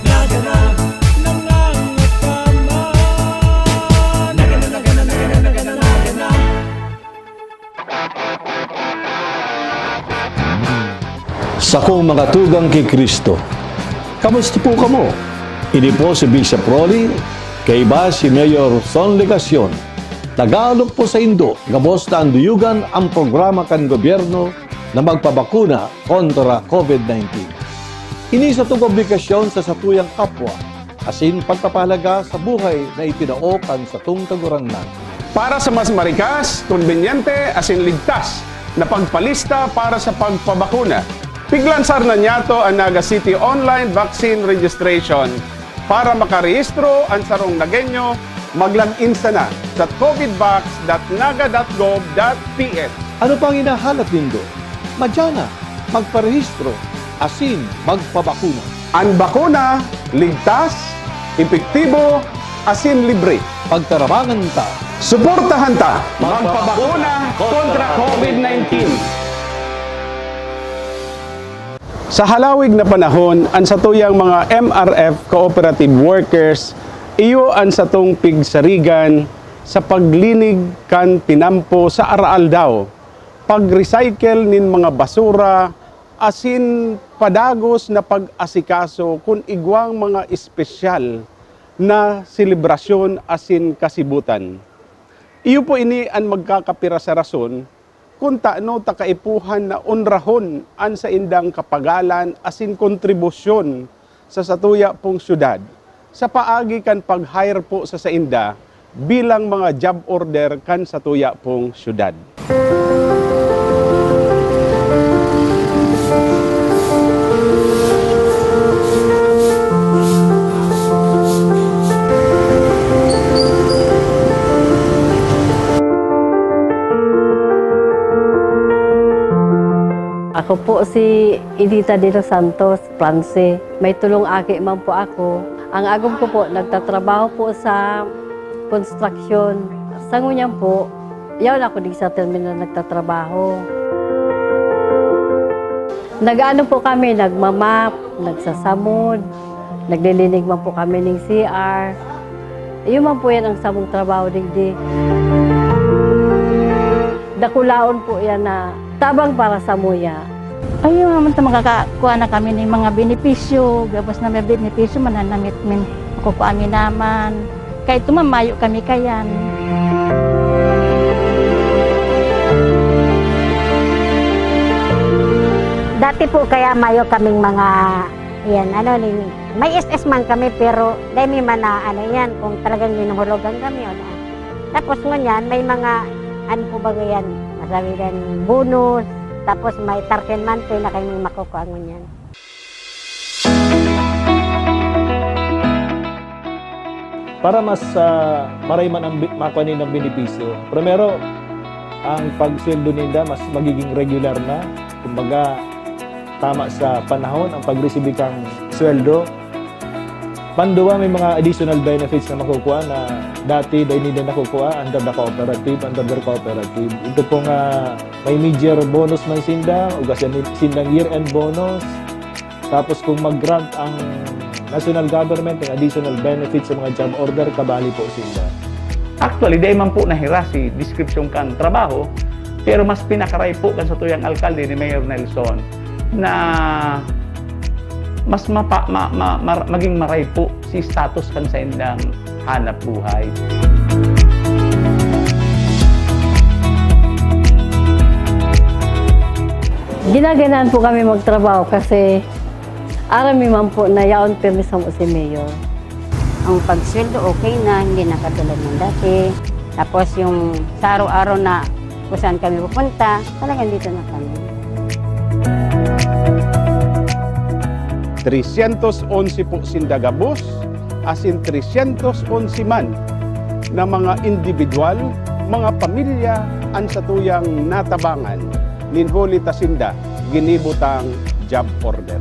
Nagana, nangangataman. Nagana, nagana, nagana, nagana, nagana. Sakong mga tugang ki Cristo, kamusta po kamo? Ini po si Bishop Rolly, kaiba si Mayor Son Legacion. Nag-aalok po saindo, gabos na anduyugan ang programa kan gobyerno na magpabakuna kontra COVID nineteen. Ini satong obligasyon sa satuyang kapwa, asin pagpapahalaga sa buhay na itinao kan satong Kagurangnan. Para sa mas marikas, kombinyente, asin ligtas na pagpalista para sa pagpabakuna, piglansar na niyato an Naga City Online Vaccine Registration. Para makarehistro an sarong Nagueño, mag-log in sana sa covidvax dot naga dot gov dot P H. Ano pang hinahalat nindo? Madya na, magparehistro, asin magpabakuna. An bakuna, ligtas, epektibo, asin libre. Pagtarabangan ta. Suportahan ta. Magpabakuna kontra COVID nineteen. Sa halawig na panahon, an satuyang mga M R F cooperative workers, iyo an satong pigsarigan sa paglinig kan tinampo sa araaldaw, pag-recycle nin mga basura, asin padagos na pag-asikaso kun igwang mga espesyal na selebrasyon asin kasibutan. Iyo po ini an magkakapira sa rason kun tano ta kaipuhan na onrahon an saindang kapagalan asin kontribusyon sa satuya pong syudad, sa paagi kan pag-hire po sa sainda bilang mga job order kan satuya pong syudad. Ako po si Edita de los Santos, France. May tolong aki man po ako. Ang agom ko po, nagtatrabaho po sa konstruksyon. Sa ngunyan po, yaon ako di sa terminal nagtatrabaho. Nag-ano po kami, nagmamap, nagsasamod, naglilinig man po kami ning C R. Iyo man po yan ang samong trabaho digdi. Dakulaon po yan na tabang para sa muya. Ayun naman ta makakakuha na kami ng mga benepisyo, gabos na may benepisyo, mananamit min, makukuha mi naman. Kahit tumamayo kami kayan. Dati po kaya mayo kaming mga, yan, ano, ning, may S S man kami, pero dai mi man na, ano yan, kung talagang hinuhulugan kami, o na. Tapos ngunyan, may mga, ano po ba yan, masabi yan, bonus, tapos may thirteen month pay na kami makukuha ngunyan. Para mas, ah, maray man ang bi-, makuha ninong benepisyo. Primero, ang pagsweldo ninda mas magiging regular na. Kumbaga, tama sa panahon ang pagresibi kang sweldo. Panduwa, may mga additional benefits na makukuha na dati dai ninda nakukuha under the cooperative, under their cooperative. Ito po nga may mid-year bonus man sinda, o kasi sindang year-end bonus. Tapos kung mag-grant ang national government ng additional benefits sa mga job order, kabali po sila. Actually, dai man po nahira si description kan trabaho, pero mas pinakaray po kan satuyang alkalde ni Mayor Nelson na mas mapa-, ma-, ma-, mar-, maging maray po si status kan saindang hanap buhay. Ginaganaan po kami magtrabaho kasi aram mi man po na yaon pirmi samo si Mayor. Ang pagsweldo, okay na, hindi na katulad ng dati. Tapos yung sa araw-araw na kung saan kami pupunta, talagang dito na kami. Trescientos onse po sinda gabos, asin trescientos onse man na mga indibidwal, mga pamilya, an satuyang natabangan nin huli ta sinda ginibo tang job order.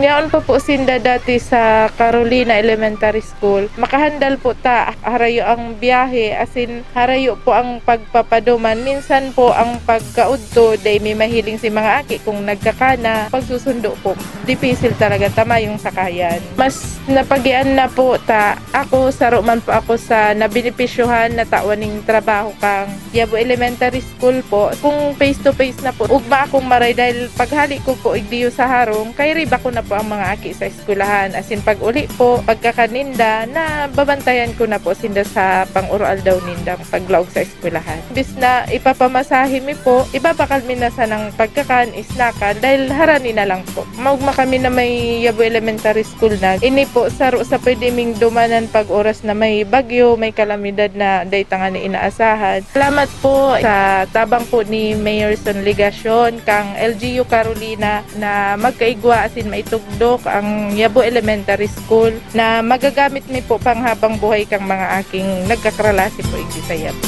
Yaon pa po sinda dati sa Carolina Elementary School. Makahandal po ta, harayo ang biyahe, asin harayo po ang pagpapaduman. Minsan po ang pagkaudto, dai mi mahiling si mga aki kung nagkakana. Pagsusundo po, dipisil talaga ta mayong sakayan. Mas napagian na po ta. Ako, saro man po ako sa nabenepisyohan na tawan ning trabaho kang Yabo Elementary School po. Kung face to face na po, ugma akong maray dahil paghali ko po igdiyo sa harong, kairiba ko na po ang mga aki sa eskwelahan. Asin pag-uli po, pagkakaninda, nababantayan ko na po sinda sa pang-oroaldaw nindang paglaog sa eskwelahan. Imbis na ipapamasahe mi po, ibabakal mi na sanang pagkakan, isnakan, dahil harani na lang po. Maugma kami na may Yabo Elementary School na. Ini po, saro sa pwede ming dumanan pag oras na may bagyo, may kalamidad na dai tangani inaasahan. Salamat po sa tabang po ni Mayor Son Legacion, kang L G U Carolina, na magkaigwa asin maitugdok ang Yabo Elementary School na magagamit mi po panghabang buhay kang mga aking nagkakralasi po igdi sa Yabo.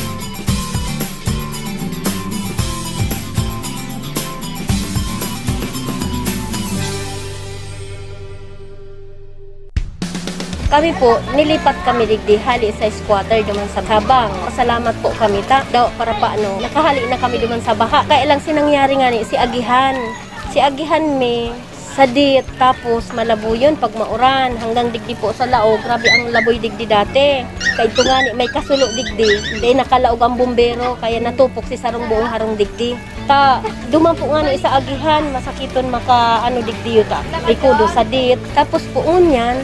Kami po, nilipat kami digdi hali sa squatter duman sa Habang. Pasalamat po kami ta, daw para paano, nakahali na kami duman sa baha. Kaya lang sinangyari nga ni si Agihan. Si Agihan mi, sadit, tapos malabuyon pag mauran. Hanggang digdi po sa laog, grabe ang laboy digdi dati. Kaidto nga ni, may kasulo digdi, dai nakalaog ang bumbero, kaya natupok si sarong buong harong digdi. Ta, duman po nga ni sa Agihan, masakiton maka, ano, digdiyo ta, likodo, sadit. Tapos po ngunyan,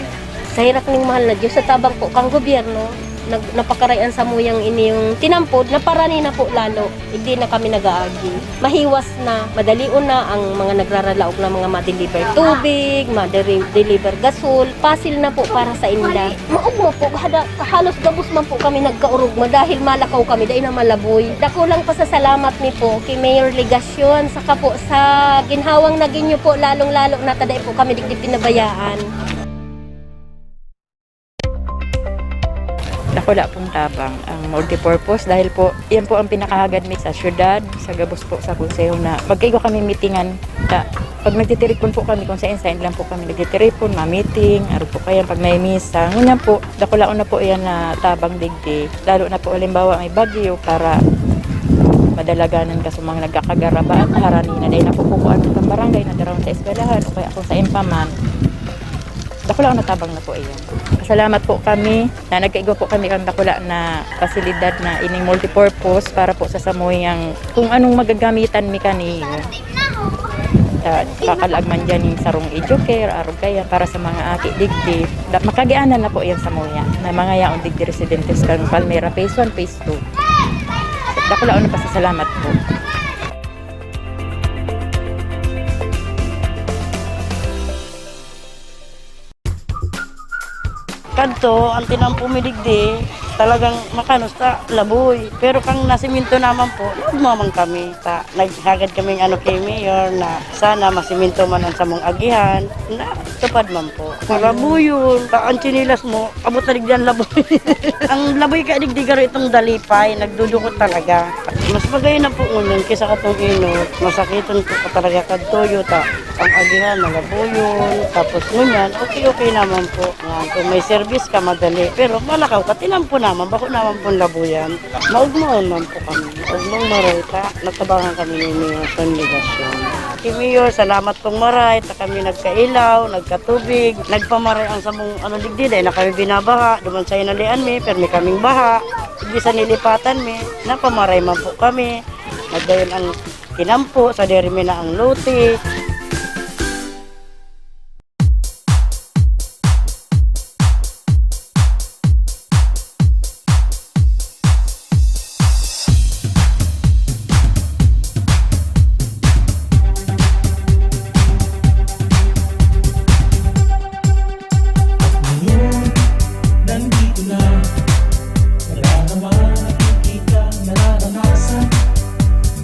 sa herak ning mahal na Diyos, sa tabang po kang gobyerno, nag-, napakaray an samuyang ini yung tinampod, naparani na po lalo. Hindi na kami nag-aagi. Mahiwas na, madalion na ang mga nagraralaog na mga ma-deliver tubig, ma-deliver gasol. Pasil na po para sa inda. Maugma po, hada-, halos gabos man po kami nagkaurugma dahil malakaw kami, dai na malaboy. Dakulang pasasalamat mi po kay Mayor Legacion, saka po sa ginhawang nagin niyo po, lalong-lalo na ta dai po kami digdi pinabayaan. Dakula pong tabang ang multipurpose dahil po, yan po ang pinakahagad mi sa syudad, sa gabos po sa konseho na magkaigwa kami mitingan. Ta-, pag nagtitiripon po kami, kung sain-sain lang po kami nagtitiripon, ma-meeting, arog po kaya pag may misa. Ngunyan po, dakulaon na po yan na tabang digdi. Lalo na po, halimbawa, may bagyo para madalaganan ka sa mga nagkakagarabaan, harani na dahil napupukuan ng barangay na darawon sa eskwelahan o kaya kung sain pa man. Dakulaon na tabang na po iyan. Salamat po kami na nagkaigwa po kami ang dakula na pasilidad na ining multipurpose para po sa samuyang kung anong magagamitan mi kaniyo. Ah, kakalaag man dyan yung sarong educare, arog kaya para sa mga aki digdi. Da-, makagianan na po yan sa muya na mga yaon digdi residentes kan Palmera Phase one, Phase two. Dakulaon na pasasalamat po. Kadto, ang tinampo mi digdi, talagang makanos ta, laboy. Pero kang nasimento naman po, naugma man kami. Ta, naghagad kaming ano kay Mayor na sana masimento man ang samong agihan, na tupad man po. Malaboyon, ta, ang tsinelas mo, abot na digdi ang laboy. Ang laboy kaya digdi garo itong dalipay, nagdudukot talaga. Mas magayon na po ngunyan kaysa katong inot, masakiton po ka talaga kadtuyo, ta. Ang agihan, malaboyon. Tapos ngunyan, okay-okay naman po. Yan, kung may service ka, madali. Pero malakaw ka, tinampo na. Mabako naman pong labuyan. Maugmaon man po kami. Ugmang maray ta, natabangan kami ni Mayor Tony Legacion. Si Mayor, salamat pong maray, ta kami nagkailaw, nagkatubig, nagpamaray ang samong ano, digdi, dahil na kami binabaha, duman sa inalian mi, permi kaming baha, igdi sa nilipatan mi, napamaray man po kami. Nagdayon ang kinampo, sa diri mi na ang lote. At ngayon, nandito na. Wala namang nakikita, nararanasan.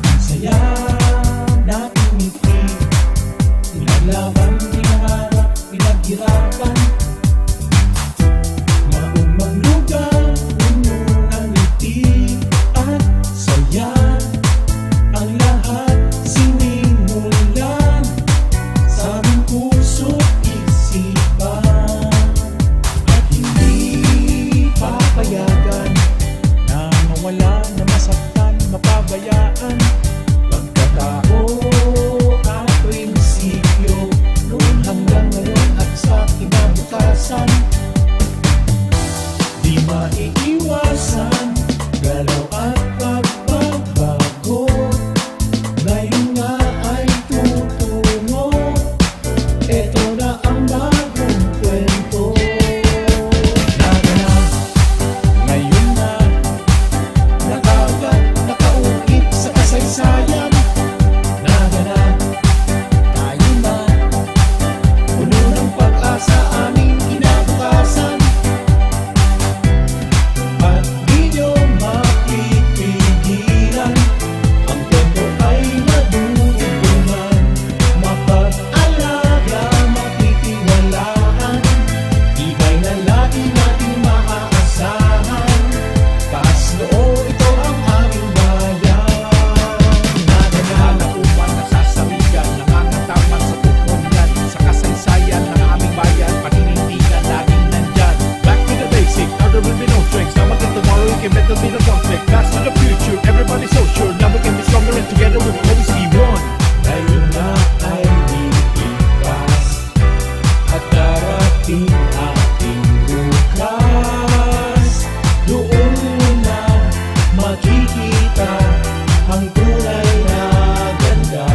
Ang saya na tumiti. Pinaglaban, pinangarap, pinaghirapan. Maong maglugaw, puno ng ngiti at saya. Ang lahat sinimulan sa aming puso't isipan. At hindi papayagan na mawala, na masaktan, mapabayaan. Pagkatao at prinsipyo, noon hanggang ngayon at sa kinabukasan. Di maiiwasan, galaw at pagbabago. Ngayon nga ay tutungo. Eto na ang bagong kwento. Naganap, ngayon na, nakaugat, nakaukit sa kasaysayan. Naganap, tayo na, puno ng pag-asa aming kinabukasan. At di nyo mapipigilan, ang kwento ay madudugtungan. Mapag-alaga, mapitiwalaan, tibay na lagi nating maaasahan. Taas noo, ito ang aming bayan. Naganap, nauman, nasasaligan, nangangataman sa pupunyan, sa kasaysayan ng aming bayan, paninindigan, laging nandyan. Back to the basic, or there will be no tricks. Now again, tomorrow you can better be the conflict. Pass to the future, everybody so sure. Now we can be stronger and together we will always be one. Ngayon na ay lilipas. At darating ating bukas. Doon mo na makikita ang tunay na ganda.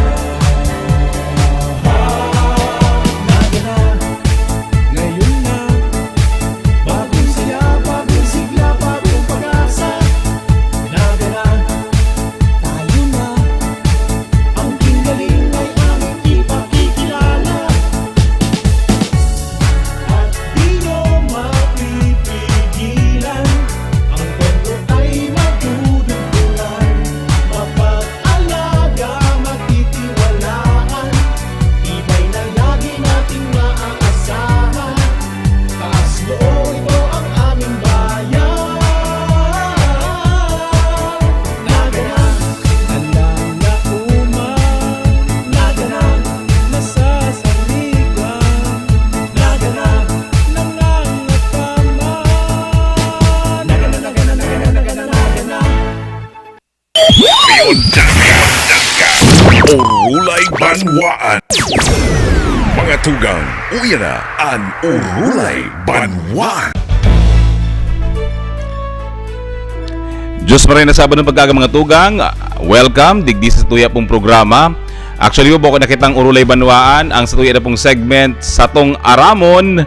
Naganap, ngayon na. Bagong saya, bagong sigla, bagong pag-asa. Naganap, tayo na. Ang gingaling ay aming ipakikilala. At di nyo mapipigilan. Ang kwento ay madudugtungan. Mapag-alaga, magtitiwalaan. Tibay na lagi nating maaasahan. Taas noo, ito ang aming bayan. Naganap, nananauman. Naganap, nasasaligan. Naganap, nangangataman. Naganap, naganap, naganap, naganap, naganap. Beyond Dangka, Dangka. Orulay Banwaan. Mga tugang, uya na an Orulay Banwaan. Diyos maray na Sabado pag-aga, mga tugang. Welcome, digdi sa satuya pong programa. Actually, bako na kitang Orulay Banwaan, ang satuya na pong segment, Satong Aramon.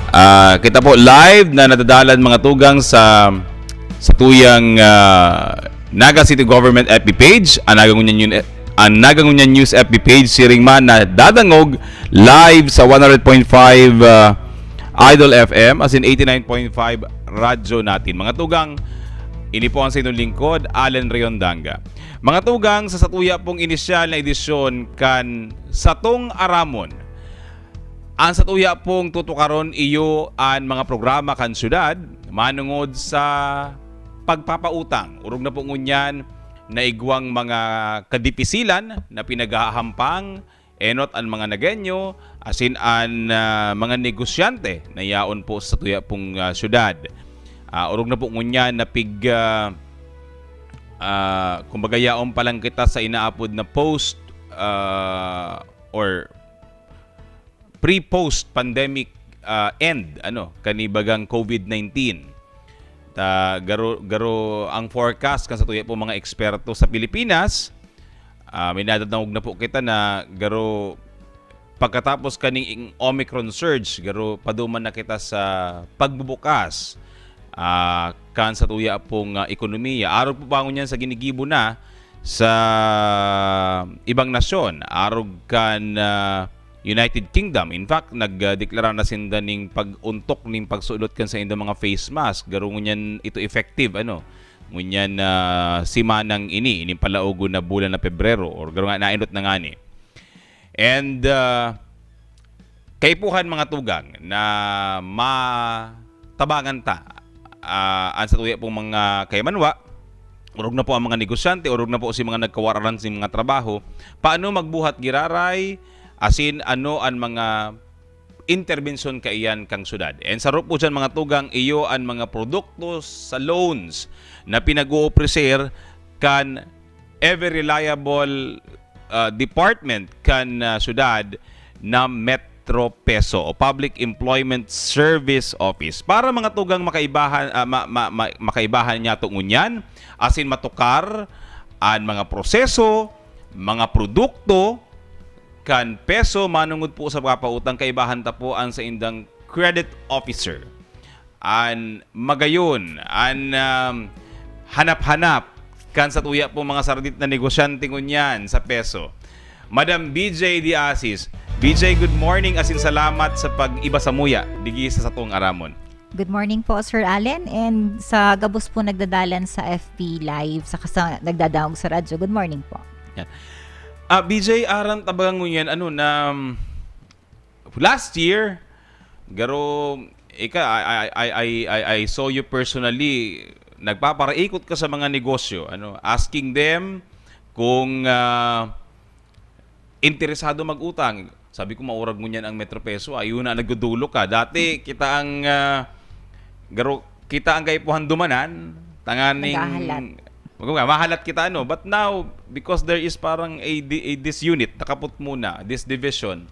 Ah, kita po live na nadadalan, mga tugang, sa satuyang, ah, Naga City Government F B page, ang Naga Ngunyan News, ang Naga Ngunyan News F B page, siring man nadadangog live sa one hundred point five, ah, Idol F M, as in eighty-nine point five Radyo Natin. Mga tugang, ini po ang sa inyong lingkod, Allen Riondanga. Mga tugang, sa satuya pong inisyal na edisyon kan Satong Aramon, an satuya pong tutukaron iyo an mga programa kan syudad manongod sa pagpapautang. Orog na po ngunyan na igwang mga kadipisilan na pinaghahampang, enot an mga Nagueño, asin an, ah, mga negosyante na yaon po sa satuya pong, ah, syudad. Ah, orog na po ngunyan na pig, ah, ah, kumbaga, yaon pa lang kita sa inaapod na post, ah, or pre-post pandemic, ah, end, ano, kani bagang COVID nineteen. Ta, garo, garo ang forecast kan satuya po mga eksperto sa Pilipinas. Ah, may nadadangog na po kita na garo pagkatapos kaning Omicron surge, garo paduman na kita sa pagbubukas, ah, kan satuya pong, ah, ekonomiya. Arog po pa ngunyan sa ginigibo na sa ibang nasyon, arog kan, ah, United Kingdom. In fact, nagdeklara na sinda ning pag-untok ning pagsulot kan saindang mga face mask. Garo ngunyan ito effective, ano, ngunyan na simanang ini, ining palaogon na bulan na Pebrero, or garo nga, nainot na ngani. And, ah, kaipuhan, mga tugang, na matabangan ta, ah, an satuya pong mga kaimanwa, orog na po ang mga negosyante, orog na po si mga nagkawararan sin mga trabaho, paano magbuhat giraray, asin ano an mga interbensyon kaiyan kan syudad. And saro po dyan, mga tugang, iyo an mga produkto sa loans na pinag-oofreser kan ever reliable, ah, department kan, ah, syudad na Metro Peso o Public Employment Service Office. Para, mga tugang, makaibahan, ah, ma-, ma-, ma-, makaibahan niyato ngunyan, asin matukar an mga proseso, mga produkto kan Peso manungod po sa papautang, kaibahan ta po an saindang credit officer. An magayon, an, um, hanap-hanap kan satuya pong mga sardit na negosyante ngunyan sa Peso. Madam B J De Asis. B J, good morning, asin salamat sa pag-iba samuya digi sa satong aramon. Good morning po, Sir Allen, and sa gabos po nagdadalan sa F B Live, saka sa nagdadangog sa radyo, good morning po. Yan. Ah, B J, aram ta baga ngunyan, ano, na, um, last year, garo, ika, I, I, I, I, I, I saw you personally, nagpaparaikot ka sa mga negosyo, ano, asking them kung, ah, interesado mag-utang. Sabi ko, "Maurag ngunyan ang Metro Peso, ayun na, nagdudulok ka." Dati, kita ang, ah, garo, kita ang kaipuhan dumanan, tanganing Naghahalat. Kumbaga, mahalat kita, ano. But now, because there is parang a di-, a disunit, nakapot muna, this division,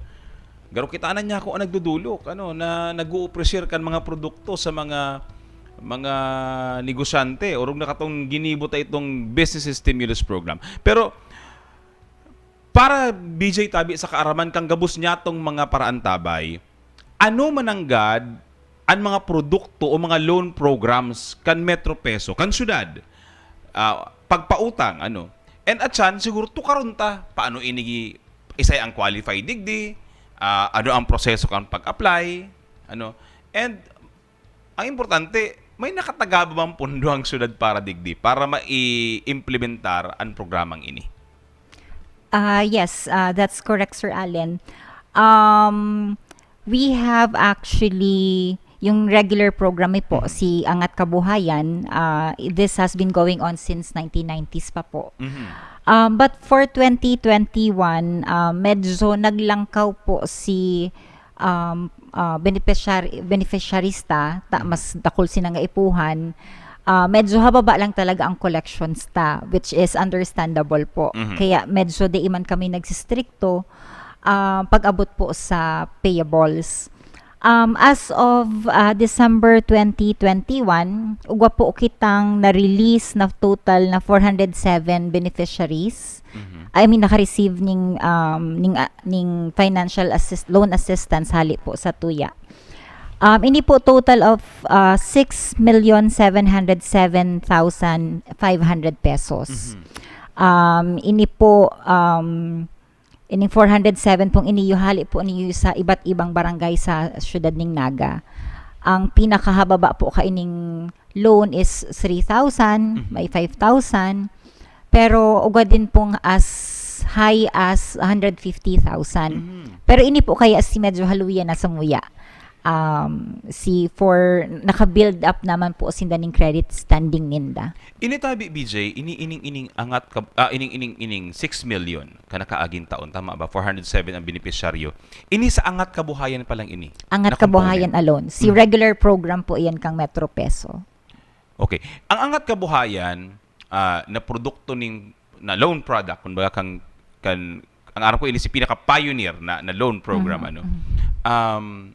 garo kita na niya ako ang nagdudulok, ano, na nag-uuprisir kan mga produkto sa mga, mga negosyante, orog na katong ginibo ta itong business stimulus program. Pero, para, B J, tabi sa kaaraman kan gabos niyatong mga paraantabay, ano mananggad an mga produkto o mga loan programs kan Metro Peso, kan syudad? Ah, pagpautang, ano? And at siyan, siguro tukaron ta, paano ini gi-, isay ang qualified digdi? Ah, ano ang proseso kan pag-apply? Ano? And ang importante, may nakataga ba bang pondo ang syudad para digdi, para mai-implementar an programang ini? Ah, yes, ah, that's correct, Sir Allen. Um, we have actually, yung regular program mi po, Mhm. si Angat Kabuhayan, ah, this has been going on since nineteen nineties pa po. Mhm. Um, but for twenty twenty-one, ah, medyo naglangkaw po si, um, ah, beneficiary, beneficiaries ta, ta, Mhm. mas dakul sinang gaipuhan. Ah, medyo hababa lang talaga ang collections ta, which is understandable po. Mhm. Kaya medyo di man kami nagsistrikto, ah, pag-abot po sa payables. Um, as of, ah, December twenty twenty-one, ugwa po kitang na-release na total na four hundred seven beneficiaries. Mhm. I mean, naka-receive ning, um, ning, ah, ning financial assist-, loan assistance hali po sa tuya. Um, ini po total of, ah, six million seven hundred seven thousand five hundred pesos. Mhm. Um, ini po, um, ining four hundred seven pong ini, hali po niyo sa iba't ibang barangay sa siyudad ning Naga. Ang pinakahababa po kaining loan is three thousand, Mhm. may five thousand, pero ugwa din pong as high as hundred fifty thousand. Mhm. Pero ini po kaya si medyo haluya na sa muya. Um, si for, naka-build up naman po sinda ning credit standing ninda. Ini tabi, B J, ini, ining, ining angat ka, ah, ining, ining, ining six million ka nakaaging taon, tama ba? Four hundred seven ang benepisyaryo. Ini sa Angat Kabuhayan pa lang ini. Angat Kabuhayan alone. Si Mhm. regular program po iyan kang Metro Peso. Okay. Ang Angat Kabuhayan, ah, na produkto ning, na loan product, kumbaga kang, kan, ang aram ko, ini si pinaka-pioneer na, na loan program, ano. Um,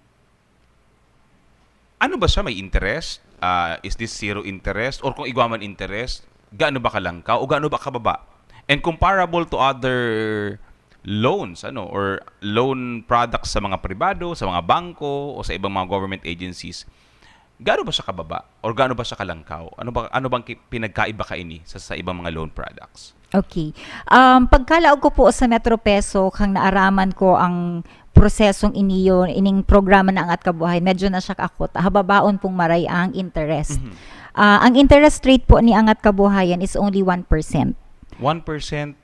ano ba siya? May interest? Ah, is this zero interest? Or kung igwa man interest, gaano ba kalangkaw? O gaano ba kababa? And comparable to other loans, ano, or loan products sa mga pribado, sa mga bangko, o sa ibang mga government agencies, gaano ba siya kababa? Or gaano ba siya kalangkaw? Ano ba, ano bang ki-, pinagkaiba kaini sa, sa ibang mga loan products? Okay. Um, pagkalaog ko po sa Metro Peso, kang naaraman ko ang prosesong iniyo, ining programa na Angat Kabuhay, medyo na-shock ako. Hababaon pong maray ang interest. Mhm. Ah, ang interest rate po ni Angat Kabuhayan is only one percent. One percent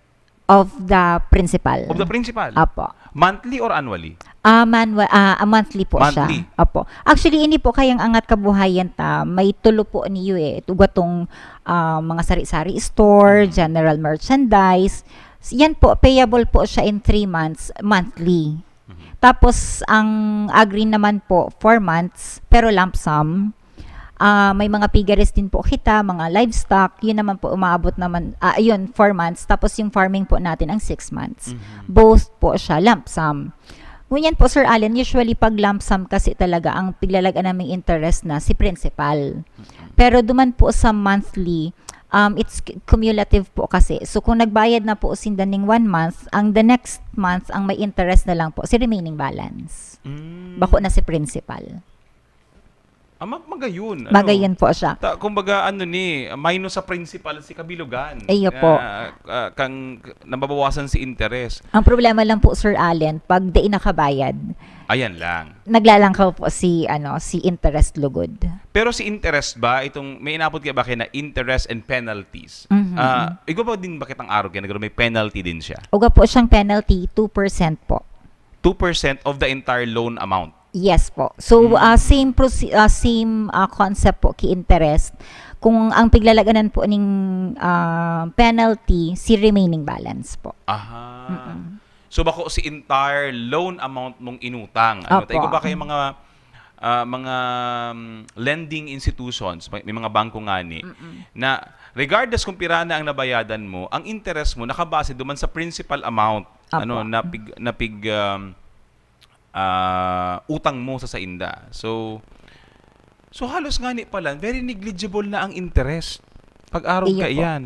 of the principal. Of the principal? Apo. Monthly or annually? Ah, manwa-, ah, ah, monthly po siya. Monthly. Apo. Actually, ini po kayang Angat Kabuhayan ta, may tulo po niyo eh. Ito gatong, ah, mga sari-sari store, Mhm. general merchandise. Yan po, payable po siya in three months, monthly. Mhm. Tapos, ang agri naman po, four months, pero lump sum. Ah, may mga piggeries din po kita, mga livestock, yun naman po, umaabot naman, ah, ayun, four months. Tapos yung farming po natin, ang six months. Mhm. Both po siya, lump sum. Ngunyan po, Sir Allen, usually pag lump sum kasi talaga, ang piglalag-an naming interest na si principal. Mhm. Pero duman po sa monthly, um, it's c-, cumulative po kasi. So, kung nagbayad na po sinda ning one month, ang the next month, ang may interest na lang po, si remaining balance. Mm. Bako na si principal. Ah, ma-, magayon, ano? Magayon po siya. Ta-, kumbaga, ano ni, minus sa principal si kabilugan. Iyo po. Ah, ah, kang, nababawasan si interes. Ang problema lang po, Sir Allen, pag di nakabayad, Ayan lang. naglalangkaw po si, ano, si interest lugod. Pero si interest ba, itong may inapod ka ba kaya na interest and penalties? Mhm. Ah, igwa pa din ba kitang arog kaya nagkaroon may penalty din siya? Uga po siyang penalty, two percent po. Two percent of the entire loan amount? Yes po. So, Mm. ah, same proce-, ah, same, ah, concept po ki interest. Kung ang piglalaganan po ning, ah, penalty, si remaining balance po. Aha. Mm-mm. So, bako si entire loan amount mong inutang. Ano, Opo. Tayo ba kayo mga, ah, mga, um, lending institutions, may, may mga bangko ngani, Mm-mm. na regardless kung pira na ang nabayadan mo, ang interest mo nakabase duman sa principal amount, Opo. ano, na pig-, na pig-, um, ah, utang mo sa sainda. So, so halos ngani pala, very negligible na ang interest. Pag-arog Iyo po. kaiyan.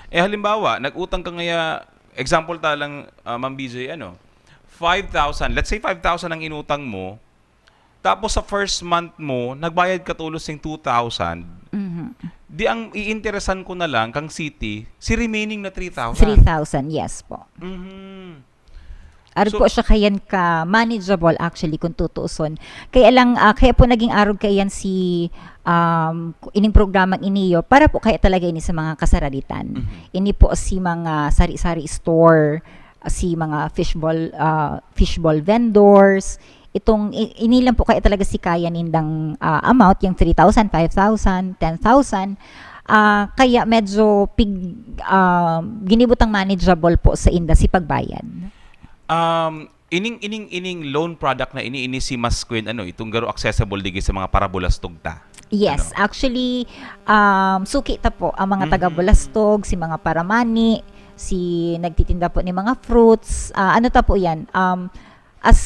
Eh, halimbawa, nag-utang ka ngaya, example ta lang, ah, Ma'am B J, ano, five thousand, let's say five thousand ang inutang mo, tapos sa first month mo, nagbayad ka tolos ng two thousand, Mhm. di ang iinteresan ko na lang kang city, si remaining na three thousand. Three thousand, yes po. Mhm. Arog So po siya kayan ka manageable actually kung tutuuson. Kaya lang, ah, kaya po naging arog kayan si, um, ining programang iniyo para po kaya talaga ini sa mga kasaraditan. Mhm. Ini po si mga sari-sari store, si mga fishball, ah, fishball vendors. Itong i-, ini lang po kaya talaga si kaya nindang, ah, amount, yung three thousand, five thousand, ten thousand. Ah, kaya medyo pig-, ah, ginibutang manageable po sa inda si pagbayad. Um, ining, ining, ining loan product na ini, ini si Mas Queen, ano, itong garo accessible digi sa mga parabulastog ta. Yes, Ano? actually, um, suki ta po ang mga Mhm. taga-Bulastog, si mga paramani, si nagtitinda po ni mga fruits, ah, ano ta po yan, um, as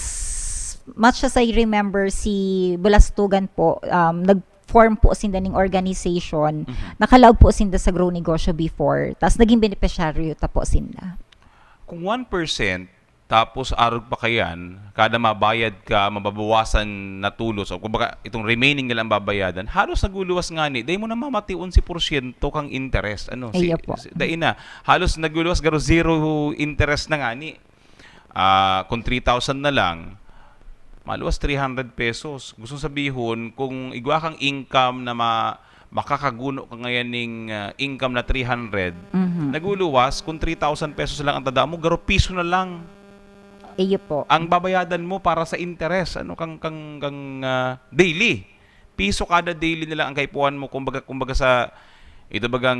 much as I remember, si Bulastugan po, um, nag-form po sinda ning organization, Mhm. nakalaog po sinda sa Grow Negosyo before, tas naging benepisyaryo ta po sinda. Kung one percent, tapos arog pa kayan, kada mabayad ka, mababawasan na tulos, o kumbaga, itong remaining na lang babayadan, halos naguluwas ngani, dai mo na mamati onse porsyento kang interest, ano, si, Iyo po. si, dai na, halos naguluwas, garo zero interest na ngani. Ah, kung three thousand na lang, maluwas three hundred pesos. Gusto sabihon, kung igwa kang income na ma-, makakaguno ka ngayon ning, ah, income na three hundred, Mhm. naguluwas, kung three thousand pesos lang ang tada mo, garo piso na lang Iyo po. ang babayadan mo para sa interest, ano, kang, kang, kang, ah, daily. Piso kada daily na lang ang kaipuhan mo, kumbaga, kumbaga sa, ito bagang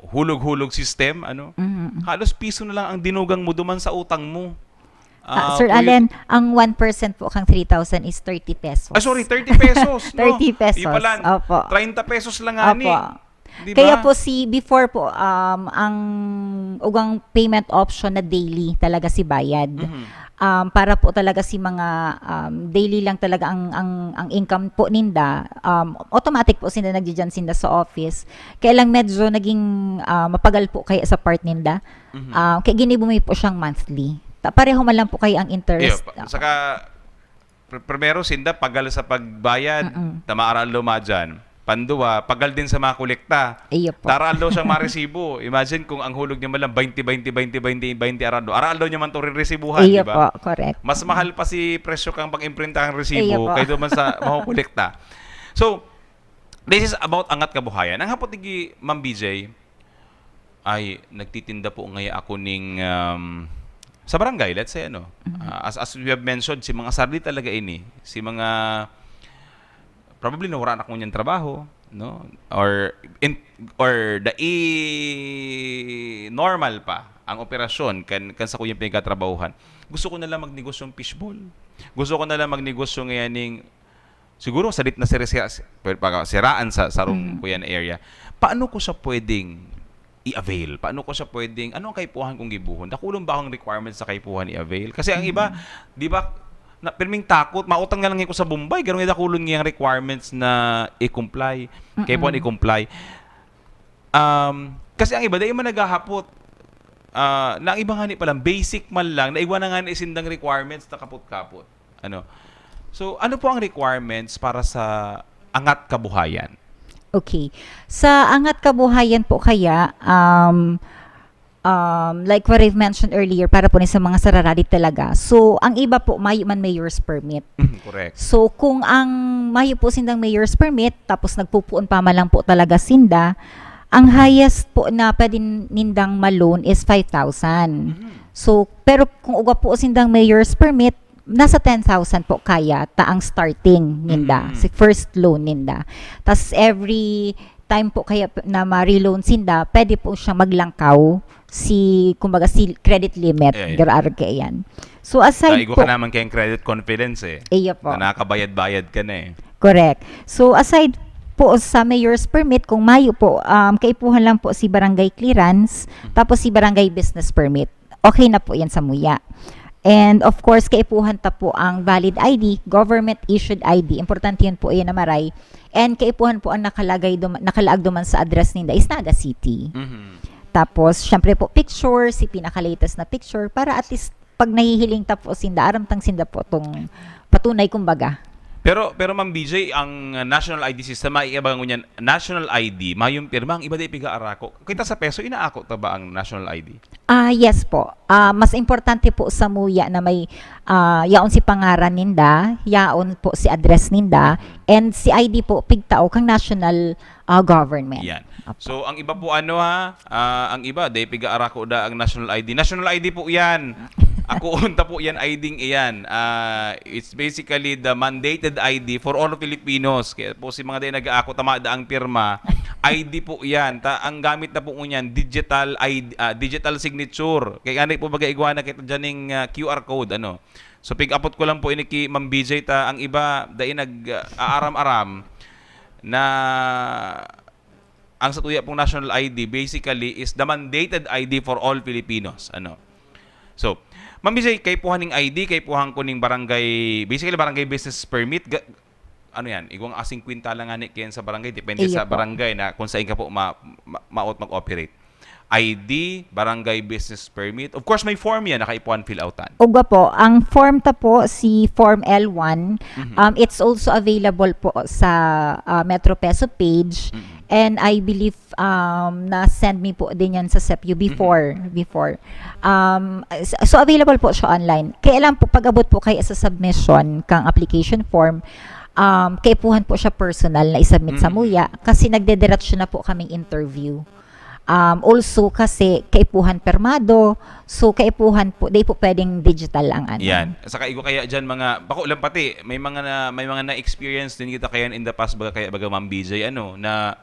hulog-hulog system, ano? Mhm. Halos piso na lang ang dinugang mo duman sa utang mo. Ah, Sir Allen, ang one percent po kang three thousand is thirty pesos. Ah, sorry, thirty pesos, no? Thirty pesos. Opo. Treinta pesos lang ngani. Opo. Di ba? Kaya po si, before po, um, ang ugang payment option na daily talaga si bayad. Mhm. Um, para po talaga si mga, um, daily lang talaga ang, ang, ang income po ninda, um, automatic po sinda nagdidiyan sinda sa office. Kaya lang medyo naging, ah, mapagal po kaya sa part ninda. Mhm. Ah, kaya ginibo mi po siyang monthly. Ta-, pareho man lang po kaya ang interest. Iyo, pa-, saka, pr-, primero, sinda, pagal sa pagbayad, Mm-mm. ta maaraldaw madyan. Panduwa, pagal din sa mga kolekta. Iyo po. Ta araldaw siyang maresibo. Imagine kung ang hulog niya man lang, twenty, twenty, twenty, twenty, twenty araldaw. Araldaw niya man itong reresibuhan, Iyo di ba? po, correct. Mas mahal pa si presyo kang pag-imprinta kang resibo Iyo po. kaysa man sa makukolekta. So, this is about Angat Kabuhayan. Ang hapot ni Ma'am B J, ay, nagtitinda po ngaya ako ning, um, sa barangay, let's say, ano, Mhm. ah, as, as we have mentioned, si mga sarili talaga ini, si mga, probably nawara na ko niyang trabaho, no? Or, in, or the i-, normal pa ang operasyon kan, kan sa kuyang pinagkatrabahuhan. Gusto ko na lang magnegosyong fishball. Gusto ko na lang magnegosyo ngayon ning, siguro, sadit na sira-, sira-, pwede pa siraan sa sarong Mm. kuyan area. Paano ko siya pwedeng i-avail? Paano ko siya pwedeng, ano ang kaipuhan kong gibuhon? Dakulon ba akong requirements sa kaipuhan i-avail? Kasi ang iba, Mm. di ba, na, pirming takot, mautang na lang ko sa Bombay, ganun yung dakulon niyang requirements na i-comply. Kaipuhan Mm-mm. i-comply. Um, kasi ang iba, dahil man naghahapot, ah, na ang iba nga ni palang, basic man lang, naiwan na nga ni sindang requirements na kapot-kapot. Ano? So, ano po ang requirements para sa Angat Kabuhayan? Okay. Sa Angat Kabuhayan po kaya, um, um, like what I've mentioned earlier, para po ni sa mga sararadi talaga. So, ang iba po, mayo man mayor's permit. Mhm, correct. So, kung ang mayo po sindang mayor's permit, tapos nagpupuon pa man lang po talaga sinda, ang highest po na pwede nindang ma-loan is five thousand. Mhm. So, pero kung uga po sindang mayor's permit, nasa ten thousand po kaya ta ang starting ninda, Mm. si first loan ninda. Tas every time po kaya p-, na ma-reloan sinda, pwede po siya maglangkaw si, kumbaga, si credit limit, Ay, ay. garo-, arog kaya yan. So, aside Kaigo po ka naman kayong credit confidence eh. Iyo po. Na nakabayad-bayad ka na eh. Correct. So, aside po sa mayor's permit, kung mayo po, um, kaipuhan lang po si barangay clearance, Mhm. tapos si barangay business permit. Okay na po yan sa muya. And of course, kaipuhan ta po ang valid I D, government-issued I D. Importante yun po yan na maray. And kaipuhan po ang nakalagay dum-, nakalaag duman sa address ninda is Naga City. Mhm. Tapos, syempre po, picture, si pinaka-latest na picture, para at least pag nahihiling ta po sinda, aram tang sinda po tong patunay, kumbaga. Pero, pero Ma'am B J, ang, uh, national I D system, maiiba ngunyan, national I D, mayong pirma, ang iba di piga-arako. Kita sa peso, inaako ta ba ang national I D? Ah, yes po. Ah, mas importante po sa muya na may, ah, yaon si pangaran ninda, yaon po si address ninda, and si I D po, pigtao kang national, ah, government. Yan. Apo. So, ang iba po, ano, ha, ah, ang iba, dai piga-arako da ang national I D. National I D po yan. Ako unta po yan, I D-ng iyan. Ah, it's basically the mandated I D for all Filipinos. Kaya po si mga dai nag-aako, tama da ang pirma, I D po yan. Ta, ang gamit na po ngunyan, digital I D, ah, digital signature. Kaya nga po baga igwa na kita dyan ng, ah, Q R code, ano. So, pig-apot ko lang po ini ki Ma'am B J ta, ang iba, dai nag, ah, aaram-aram na ang satuya pong national I D basically is the mandated I D for all Filipinos. Ano? So, Ma'am B J, kaipuhan ning I D, kaipuhan ko ning barangay, basically barangay business permit, ga-, ano yan, igwang a singkwenta lang nga ni kayan sa barangay, depende Iyo sa po. barangay na kung saan ka po ma-, ma-, maot mag-operate. I D, barangay business permit. Of course, may form yan, nakaipuhan fill outan. Ugwa po, ang form ta po, si Form L one, Mhm. um, it's also available po sa, ah, Metro Peso page. Mhm. And I believe, um, na-send mi po din yan sa SEPU before, Mhm. before. Um, s-, so, available po siya online. Kaya lang po, pag-abot po kaya sa submission kang application form, um, kaipuhan po siya personal na isubmit sa Mhm. muya kasi nagdediretso na po kaming interview. Um, also kasi kaipuhan permado, so kaipuhan po, di po pwedeng digital ang ano. Yan. Saka igo kaya dyan mga, bako lang pati, may mga na, may mga na-experience din kita kaya in the past, baga kaya, baga Ma'am B J, ano, na,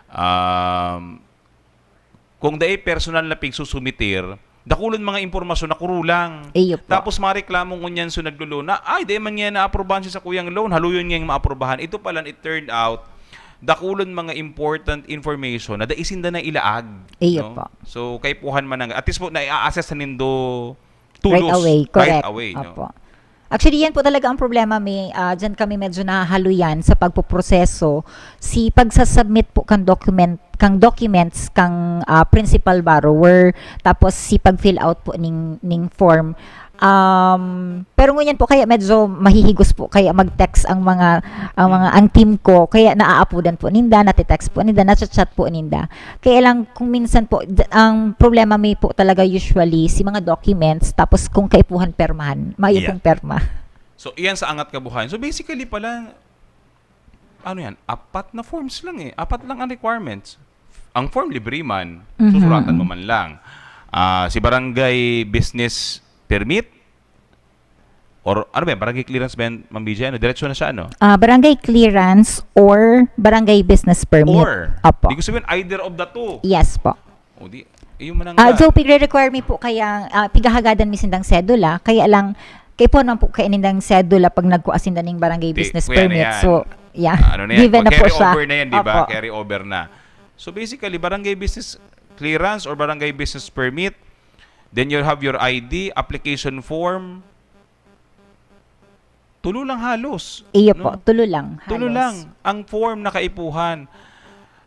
um, kung dai personal na pigsusumitir, Dakulon mga impormasyon na kurulang. Iyo po. Tapos mareklamo ngunyan so naglo-loan na, "Ay, di man niya naaprubahan siya sa kuyang loan, haluyon niya yung maaprubahan." Ito pala, it turned out, dakulon mga important information na dai sinda na ilaag. Iyo No? po. So, kaipuhan man ang, at least po, na-assess na nindo tulos. Right away, correct. Right away, no? Opo. Actually, yan po talaga ang problema, may ah, diyan kami medyo nahahaluyan sa pagpoproseso, si pagsasubmit po kang document, kang documents kang ah, principal borrower, tapos si pag-fill out po ning ning form. Um, pero ngunyan po kaya medyo mahihigos po kaya mag-text ang mga ang mga ang team ko, kaya naaapodan po ninda, nati-text po ninda, nati-chat po ninda. Kaya lang kung minsan po d- ang problema may po talaga usually si mga documents, tapos kung kaipuhan permahan, mayo Yeah. pong perma. So, iyan sa angat kabuhayan. So, basically pala, ano yan, apat na forms lang eh. Apat lang ang requirements. Ang form, libre man. Mhm. Susuratan mo man lang. Ah, si barangay business permit, or ano ba yan, barangay clearance ba yan, Ma'am B J? Ano, diretso na siya, ano? Ah, barangay clearance or barangay business permit. Or, Opo. Di ko sabihin, either of the two. Yes po. O di, yung manang Ah, so, pigre-require mi po kaya, ah, pigahagadan mi sindang sedula, kaya lang, kaya po naman po kaya nindang sedula pag nagkuha sinda ning barangay Di, business kuya na permit. yan. So, yeah. Ano na yan? Given na po Carry siya. Over na yan, di ba? Opo. Carry over na. So basically, barangay business clearance or barangay business permit, then you have your I D, application form. Tulo lang halos. Iyo no? po, tulo lang. Tulo halos. lang ang form na kaipuhan.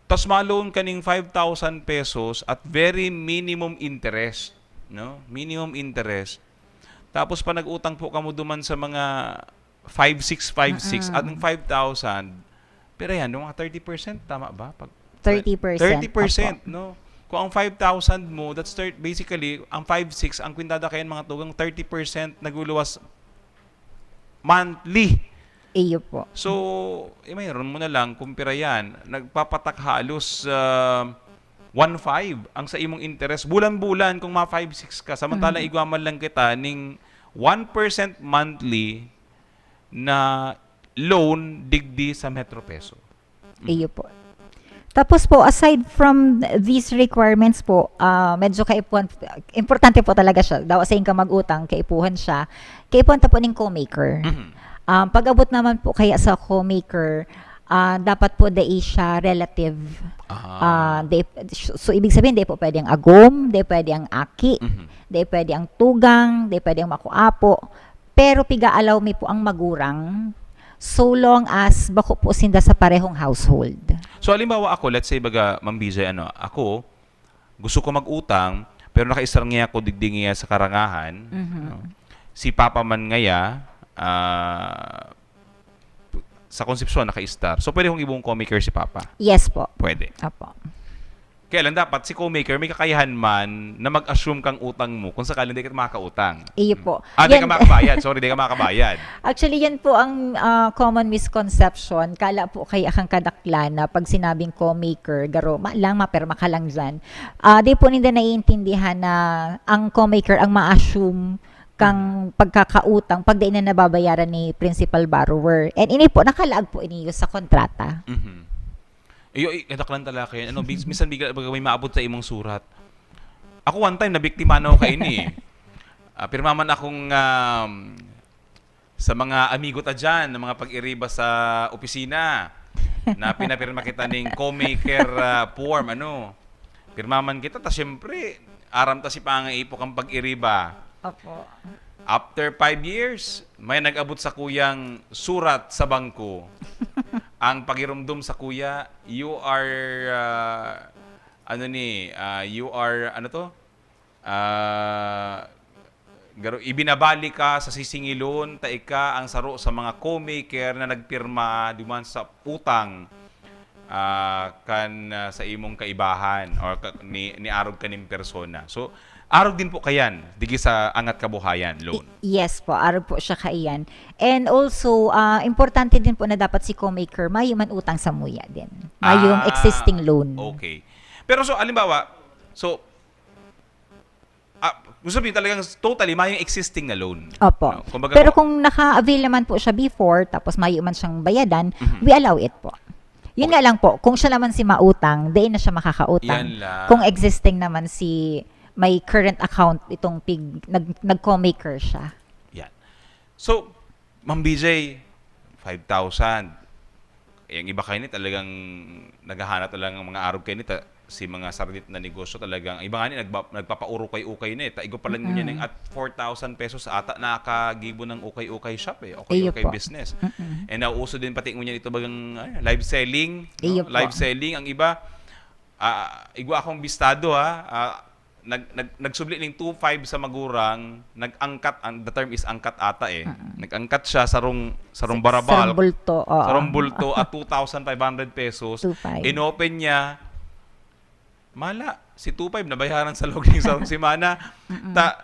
Tapos ma-loan ka ning five thousand pesos at very minimum interest. No? Minimum interest. Tapos pa nag-utang po kamo duman sa mga five six five six Mm-mm. At ng five thousand, pero yan, yung mga thirty percent, tama ba? Pag, Thirty percent, thirty percent, no? Kung ang five thousand mo, that's thirty, basically, ang five six, ang kwintada kayan mga tugang, thirty percent naguluwas monthly. Iyo po. So, eh, mayroon mo na lang, kung pira yan, nagpapatak halos ah, one five ang sa imong interest, bulan-bulan, kung ma five six ka. Samantalang Mhm. igwa man lang kita ning one percent monthly na loan digdi sa Metro Peso. Iyo po. Tapos po, aside from these requirements po, ah, medyo kaipuhan, importante po talaga siya. Daw sa ka mag-utang, kaipuhan siya. Kaipuhan ta po ning co-maker. Mhm. Um, pag-abot naman po kaya sa co-maker, ah, dapat po dai siya relative. Ah. Ah, di, so, ibig sabihin, di po pwede ang agom, di pwede ang aki, Mhm. di pwede ang tugang, di pwede ang makuapo. Pero piga-allow mi po ang magurang so long as bako po sinda sa parehong household. So, halimbawa ako, let's say, baga, Ma'am B J, ano, ako, gusto ko mag-utang, pero naka-stay ngaya ako digdi ngaya sa Karangahan. Mhm. No? Si Papa man ngaya, ah, sa Concepcion, naka-stay. So, pwede kong ibong co-maker si Papa? Yes po. Pwede. Apo. Kaya lang dapat si co-maker may kakayahan man na mag-assume kang utang mo kung sakaling di ka makakautang. Iyo po. Ah, di Yan- ka makabayad. Sorry, di ka makabayad. Actually, yan po ang ah, common misconception. Kala po kaya kang kadaklan na pag sinabing co-maker, garo, ma lang, maperma ka lang dyan. Ah, di po ninda naiintindihan na ang co-maker ang ma-assume kang pagkakautang pag di na nababayaran ni principal borrower. And ini po, nakalaag po ini sa kontrata. Mhm. Iyo, i- kadaklan talaga yan. Ano, bis- minsan bigla, bigla may maabot sa imong surat. Ako one time, nabiktima na ako kaini eh. Ah, pirma man akong um, sa mga amigo ta dyan, ng mga pag-iriba sa opisina, na pinapirma kita ning co-maker ah, form, ano. Pirma man kita, ta siyempre, aram ta si pangaipo kang pag-iriba. Opo. After five years, may nag-abot sa kuyang surat sa bangko. Ang pagirumdom sa kuya, you are, ah, ano ni, ah, you are, ano to? Ah, garo, ibinabalik ka sa sisingilon, ta ika ang saro sa mga co-maker na nagpirma duman sa utang ah, kan ah, sa imong kaibahan or ka, ni, ni arog kaning persona. So, arog din po kayan, digi sa angat kabuhayan, loan. Yes po, arog po siya kaiyan. And also, ah, importante din po na dapat si co-maker, mayo man utang sa muya din. Mayo yung Ah, existing loan. Okay. Pero so, alimbawa, so, ah, gusto sabihin talagang totally, may existing na loan. Opo. No? Kumbaga, Pero kung- kung naka-avail naman po siya before, tapos mayo man siyang bayadan, Mhm. we allow it po. Yun nga lang po, kung siya naman si mautang, di na siya makakautang. Yan lang. Kung existing naman si may current account itong pig, nag, nag-co-maker siya. Yan. So, Ma'am B J, five thousand. Eh, ang iba kayo ni talagang naghahanap talaga ng mga arog kayo ni ta, si mga sardit na negosyo talagang, ang iba nga ni nagba, nagpapaurukay-ukay na eh. Ta, igo pala niya Mm-mm. ng at four thousand pesos ata nakagibo ng ukay-ukay shop eh. Iyo Ukay-ukay po. Business. Mm-mm. And nauso din pati ngunyan ito bagang ah, live selling. Iyo No? po. Live selling. Ang iba, ah, igwa akong bistado ha. Ah, nag, nag, nagsubli ning two five sa magurang, nag-angkat, ang, the term is angkat ata eh. Mm-mm. Nag-angkat siya sa rong, sa rong Sa, barabal, sarong bulto. Oo. sa rong bulto at two thousand five hundred pesos. Two five. Inopen niya, mala, si two five nabayaran sa loob ng isang semana. Mm-mm. Ta,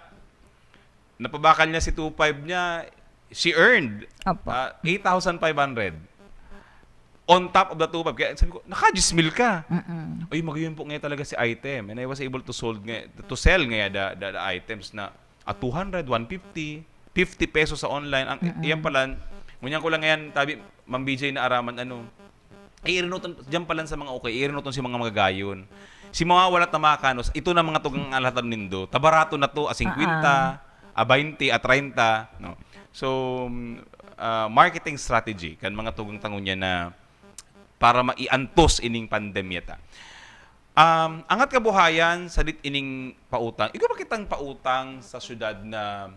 napabakal niya si two five niya, she earned Opo. ah, eight thousand five hundred. On top of the two five. Kaya sabi ko, naka-diyes mil ka. Mm-mm. Uy, magayon po ngayon talaga si item. And I was able to sold nga, to sell nga the, the, the items na at two hundred, one fifty, fifty pesos sa online. Ang, Mm-mm. Iyan pala, ngunyan ko lang ngayon, tabi, Ma'am B J na araman, ano, iirinuton, diyan pa lang sa mga okay, iirinuton si mga magagayon. Si mga walat na makanos, ito na mga tugang alatan nindo, tabarato na to, a cincuenta, a bainte, a treinta, no? So, mm, ah, marketing strategy kan mga tugang tangon niya na para maiantos ining pandemya ta. Um, angat kabuhayan, sadit ining pautang. Igo ba kitang pautang sa syudad na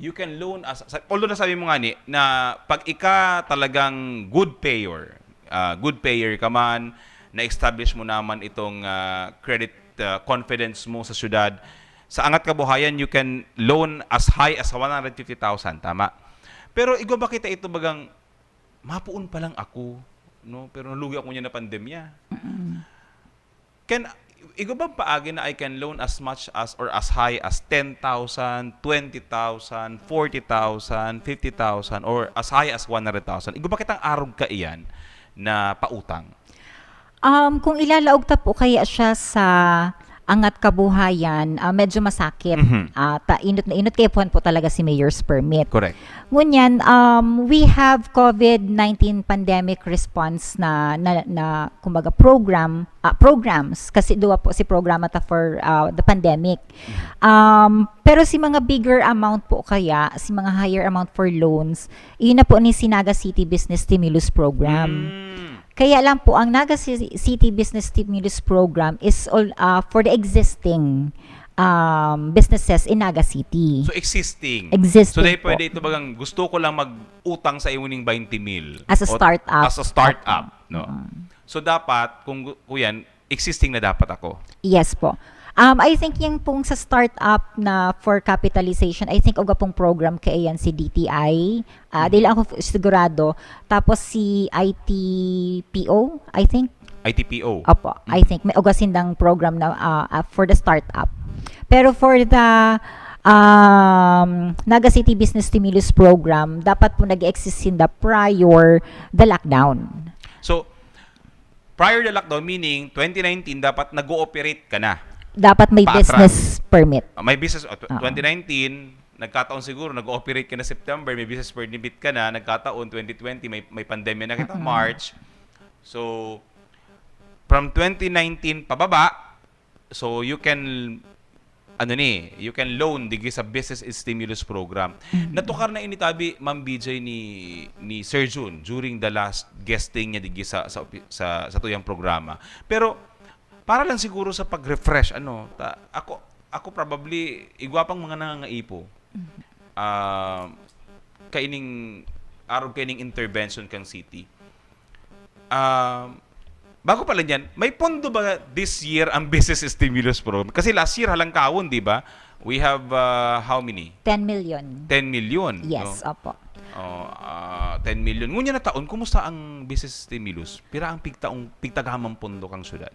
you can loan as, sa, although nasabi mo nga ni, na pag ika talagang good payer, ah, good payer ka man, na-establish mo naman itong ah, credit ah, confidence mo sa syudad, sa angat kabuhayan, you can loan as high as one hundred fifty thousand, tama? Pero igo ba kita ito bagang, mapuon pa lang ako, no? Pero nalugi ako niya na pandemya. Mm-mm. Can, igo bang paagi na I can loan as much as or as high as ten thousand, twenty thousand, forty thousand, fifty thousand, or as high as one hundred thousand? Igo ba kitang arog ka iyan na pautang? Um, kung ilalaog ta po kaya siya sa angat kabuhayan, ah, medyo masakit. Mhm. Ah, ta, inot na inot kaya puhan po talaga si Mayor's Permit. Correct. Ngunyan, um, we have COVID nineteen pandemic response na, na, na kumbaga program, ah, programs, kasi duwa po si programa ta for ah, the pandemic. Um, pero si mga bigger amount po kaya, si mga higher amount for loans, yun na po ni si Naga City Business Stimulus Program. Mm. Kaya lang po, ang Naga Ci- City Business Stimulus Program is all ah, for the existing um, businesses in Naga City. So existing. Existing So dahil po. Pwede ito bagang gusto ko lang mag-utang sa imuning twenty mil. As a O startup. As a startup, no? Mm. So dapat, kung gu- kung yan, existing na dapat ako. Yes po. Um, I think yung pong sa startup na for capitalization, I think uga pong program kaya yan si D T I. Ah, Mhm. Dili ako f- sigurado. Tapos si I T P O, I think. I T P O. Opo, I Mhm. think may uga sindang program na ah, ah, for the startup. Pero for the um, Naga City Business Stimulus Program, dapat po nag-exist sinda prior the lockdown. So, prior the lockdown, meaning twenty nineteen, dapat nag-ooperate ka na. Dapat may Patras. Business permit. Ah, may business, uh, tw- Oo. twenty nineteen, nagkataon siguro, nag-ooperate ka na September, may business permit ka na, nagkataon twenty twenty, may, may pandemya na kita, Mm-mm. March. So, from twenty nineteen pababa, so you can, ano ni, you can loan digi sa business stimulus program. Mm-mm. Natukar na ini tabi, Ma'am B J, ni, ni Sir Jun during the last guesting niya digi sa, sa, opi- sa, sa tuyang programa. Pero, para lang siguro sa pag-refresh, ano, ta, ako, ako probably, igwa pang mga nangangaipo. Ah, kaining, arog kaining intervention kang city. Ah, bago pala niyan, may pondo ba this year ang business stimulus program? Kasi last year, halangkawon, di ba? We have ah, how many? Ten million. Ten million. Yes, No? Opo. Oh, ah, ten million. Ngunyan na taon, kumusta ang business stimulus? Pira ang pigtaong, pigtagamang pondo kang syudad?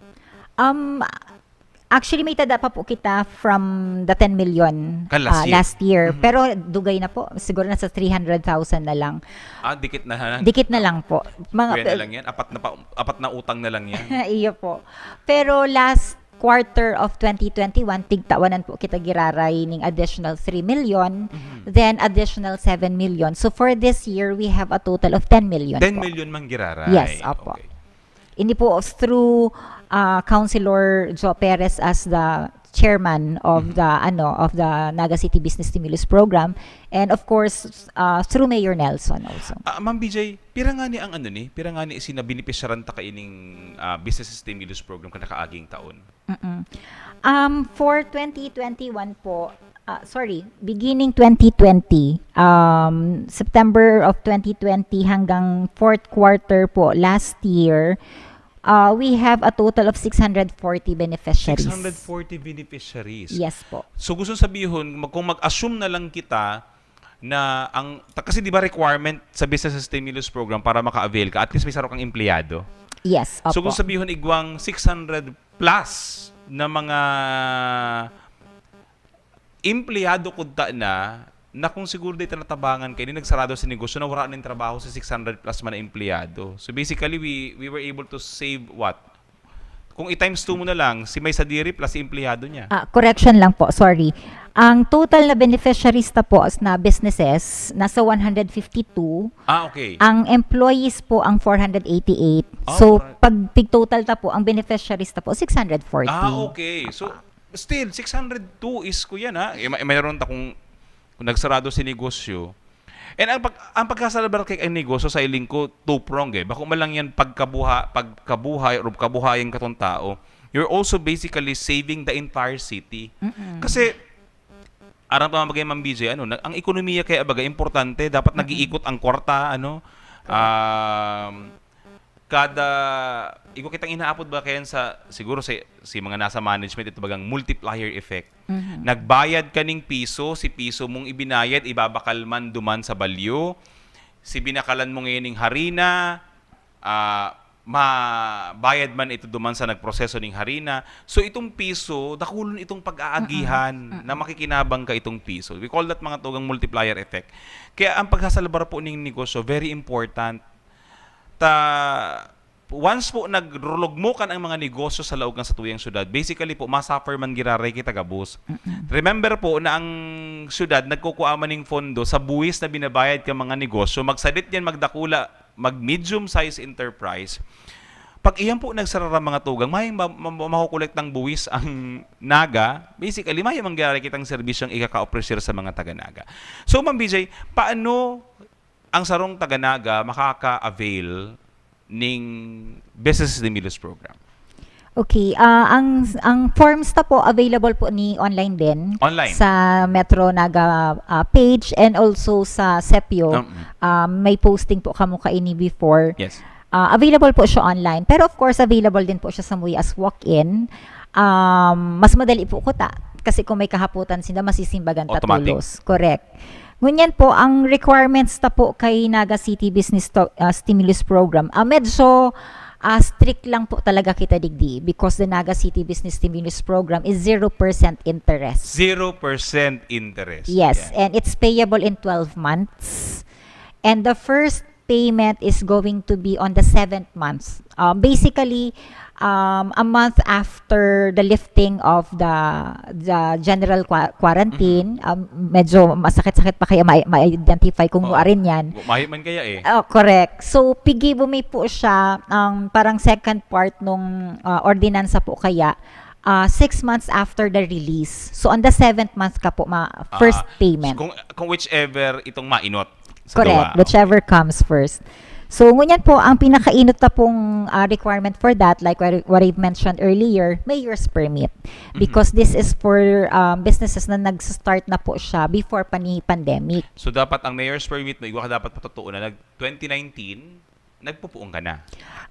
Um, actually, may tada pa po kita from the ten million Kan last ah, year. last year. Mhm. Pero dugay na po. Siguro nasa three hundred thousand na lang. Ah, dikit na ha? Dikit na lang po. Mga, Kuya na lang yan? Apat na, pa, apat na utang na lang yan? Iyo po. Pero last quarter of twenty twenty-one, tigtawanan po kita giraray ning additional three million, Mhm. then additional seven million. So for this year, we have a total of ten million Ten po. Million man giraray. Yes, opo. Okay. Ini po through uh, Councilor Joe Perez as the chairman of the, ano, of the Naga City Business Stimulus Program, and of course, uh, through Mayor Nelson also. Ah, Ma'am B J, pira nga ni ang ano ni? Pira nga ni sina beneficiaran ta kaining ah, business stimulus program kan nakaaging taon? Mm-mm. Um, for twenty twenty-one po, ah, sorry, beginning twenty twenty, um, September of twenty twenty hanggang fourth quarter po last year, uh, we have a total of six hundred forty beneficiaries. six hundred forty beneficiaries. Yes po. So gusto sabihon, mag- kung mag-assume na lang kita na ang ta- kasi 'di ba requirement sa business stimulus program para maka-avail ka, at least may saro kang empleyado. Yes, So opo. Kung sabihon igwang six hundred plus na mga empleyado kudta na na kung siguro di ta natabangan kay nagsarado sa negosyo na wala ning trabaho sa six hundred plus man na empleyado. So basically we we were able to save what? Kung i-times two mo na lang, si may sadiri plus si empleyado niya. Ah, correction lang po, sorry. Ang total na beneficiaries ta po na businesses, nasa one hundred fifty-two. Ah, okay. Ang employees po ang four hundred eighty-eight. Ah, So, four hundred. Pag tig-total ta po, ang beneficiaries ta po, six hundred forty. Ah, okay. So, still, six hundred two is ko yan, ha? Eh, may, mayroon ta kung, kung nagsarado si negosyo. And ang, pag, ang pagkasalbar kay ang negosyo sa iling ko, two-prong eh. Bako man lang yan pagkabuha, pagkabuhay o kabuhayan katong tao. You're also basically saving the entire city. Mm-mm. Kasi, aram pa bagay, Ma'am B J, ano, na- ang ekonomiya kaya baga importante, dapat nag-iikot ang kwarta, ano, um, kada, igo kitang inaapod ba kayan sa, siguro sa, si mga nasa management, ito bagang multiplier effect. Mhm. Nagbayad ka ning piso, si piso mong ibinayad, ibabakal man duman sa balyo, si binakalan mo ngayon ning harina, ah, mabayad man ito duman sa nagproseso ning harina. So, itong piso, dakulon itong pag-aagihan Mm-mm. na makikinabang ka itong piso. We call that mga tugang multiplier effect. Kaya ang pagsasalbar po ning negosyo, very important. Ta, once po nagrulugmukan ang mga negosyo sa laog ng satuyang syudad, basically po, masuffer man giraray kita gabos. Mm-mm. Remember po na ang syudad nagkukuha man ning fondo sa buwis na binabayad ka mga negosyo. Magsadit yan, magdakula, mag-medium size enterprise. Pag iyan po nagsarara mga tugang, may ma- ma- makukolektang buwis ang Naga. Basically, may mangyari kitang serbisyong ikaka-offer sa mga taga-Naga. So, Ma'am B J, paano ang sarong taga-Naga makaka-avail ning business stimulus program? Okay, ah, ang ang forms ta po available po ni online din Online. Sa Metro Naga ah, page and also sa Sepio. Um, Ah, may posting po kamo kaini before. yes. Ah, available po siya online. Pero of course, available din po siya sa Muya as walk-in. Um, mas madali po kuta. Kasi kung may kahapotan sila, masisimbagan ta Automatic. Tolos. Correct. Ngunyan po, ang requirements ta po kay Naga City Business to, ah, Stimulus Program, ah, medyo ah, strict lang po talaga kita digdi because the Naga City Business Stimulus Program is zero percent interest. Zero percent interest. Yes, Yeah. And it's payable in twelve months. And the first payment is going to be on the seventh month. Um, basically, um, a month after the lifting of the the general qua- quarantine, um, medyo masakit-sakit pa kaya ma- ma-identify kung Oo. Ano yan. Mayo man kaya eh. Oh, correct. So, pigibumi po siya, ang parang second part nung ah, ordinansa po kaya, ah, six months after the release. So, on the seventh month ka po, ma- first Ah, payment. Kung, kung whichever itong mainot. Sa Correct. duwa. Whichever comes first. So, ngunyan po, ang pinakainot na pong ah, requirement for that, like what, what I've mentioned earlier, mayor's permit. Mhm. Because this is for um, businesses na nag-start na po siya before pa ni pandemic. So dapat ang mayor's permit mo, igwa ka dapat patutuo na nag twenty nineteen, nagpupuong ka na.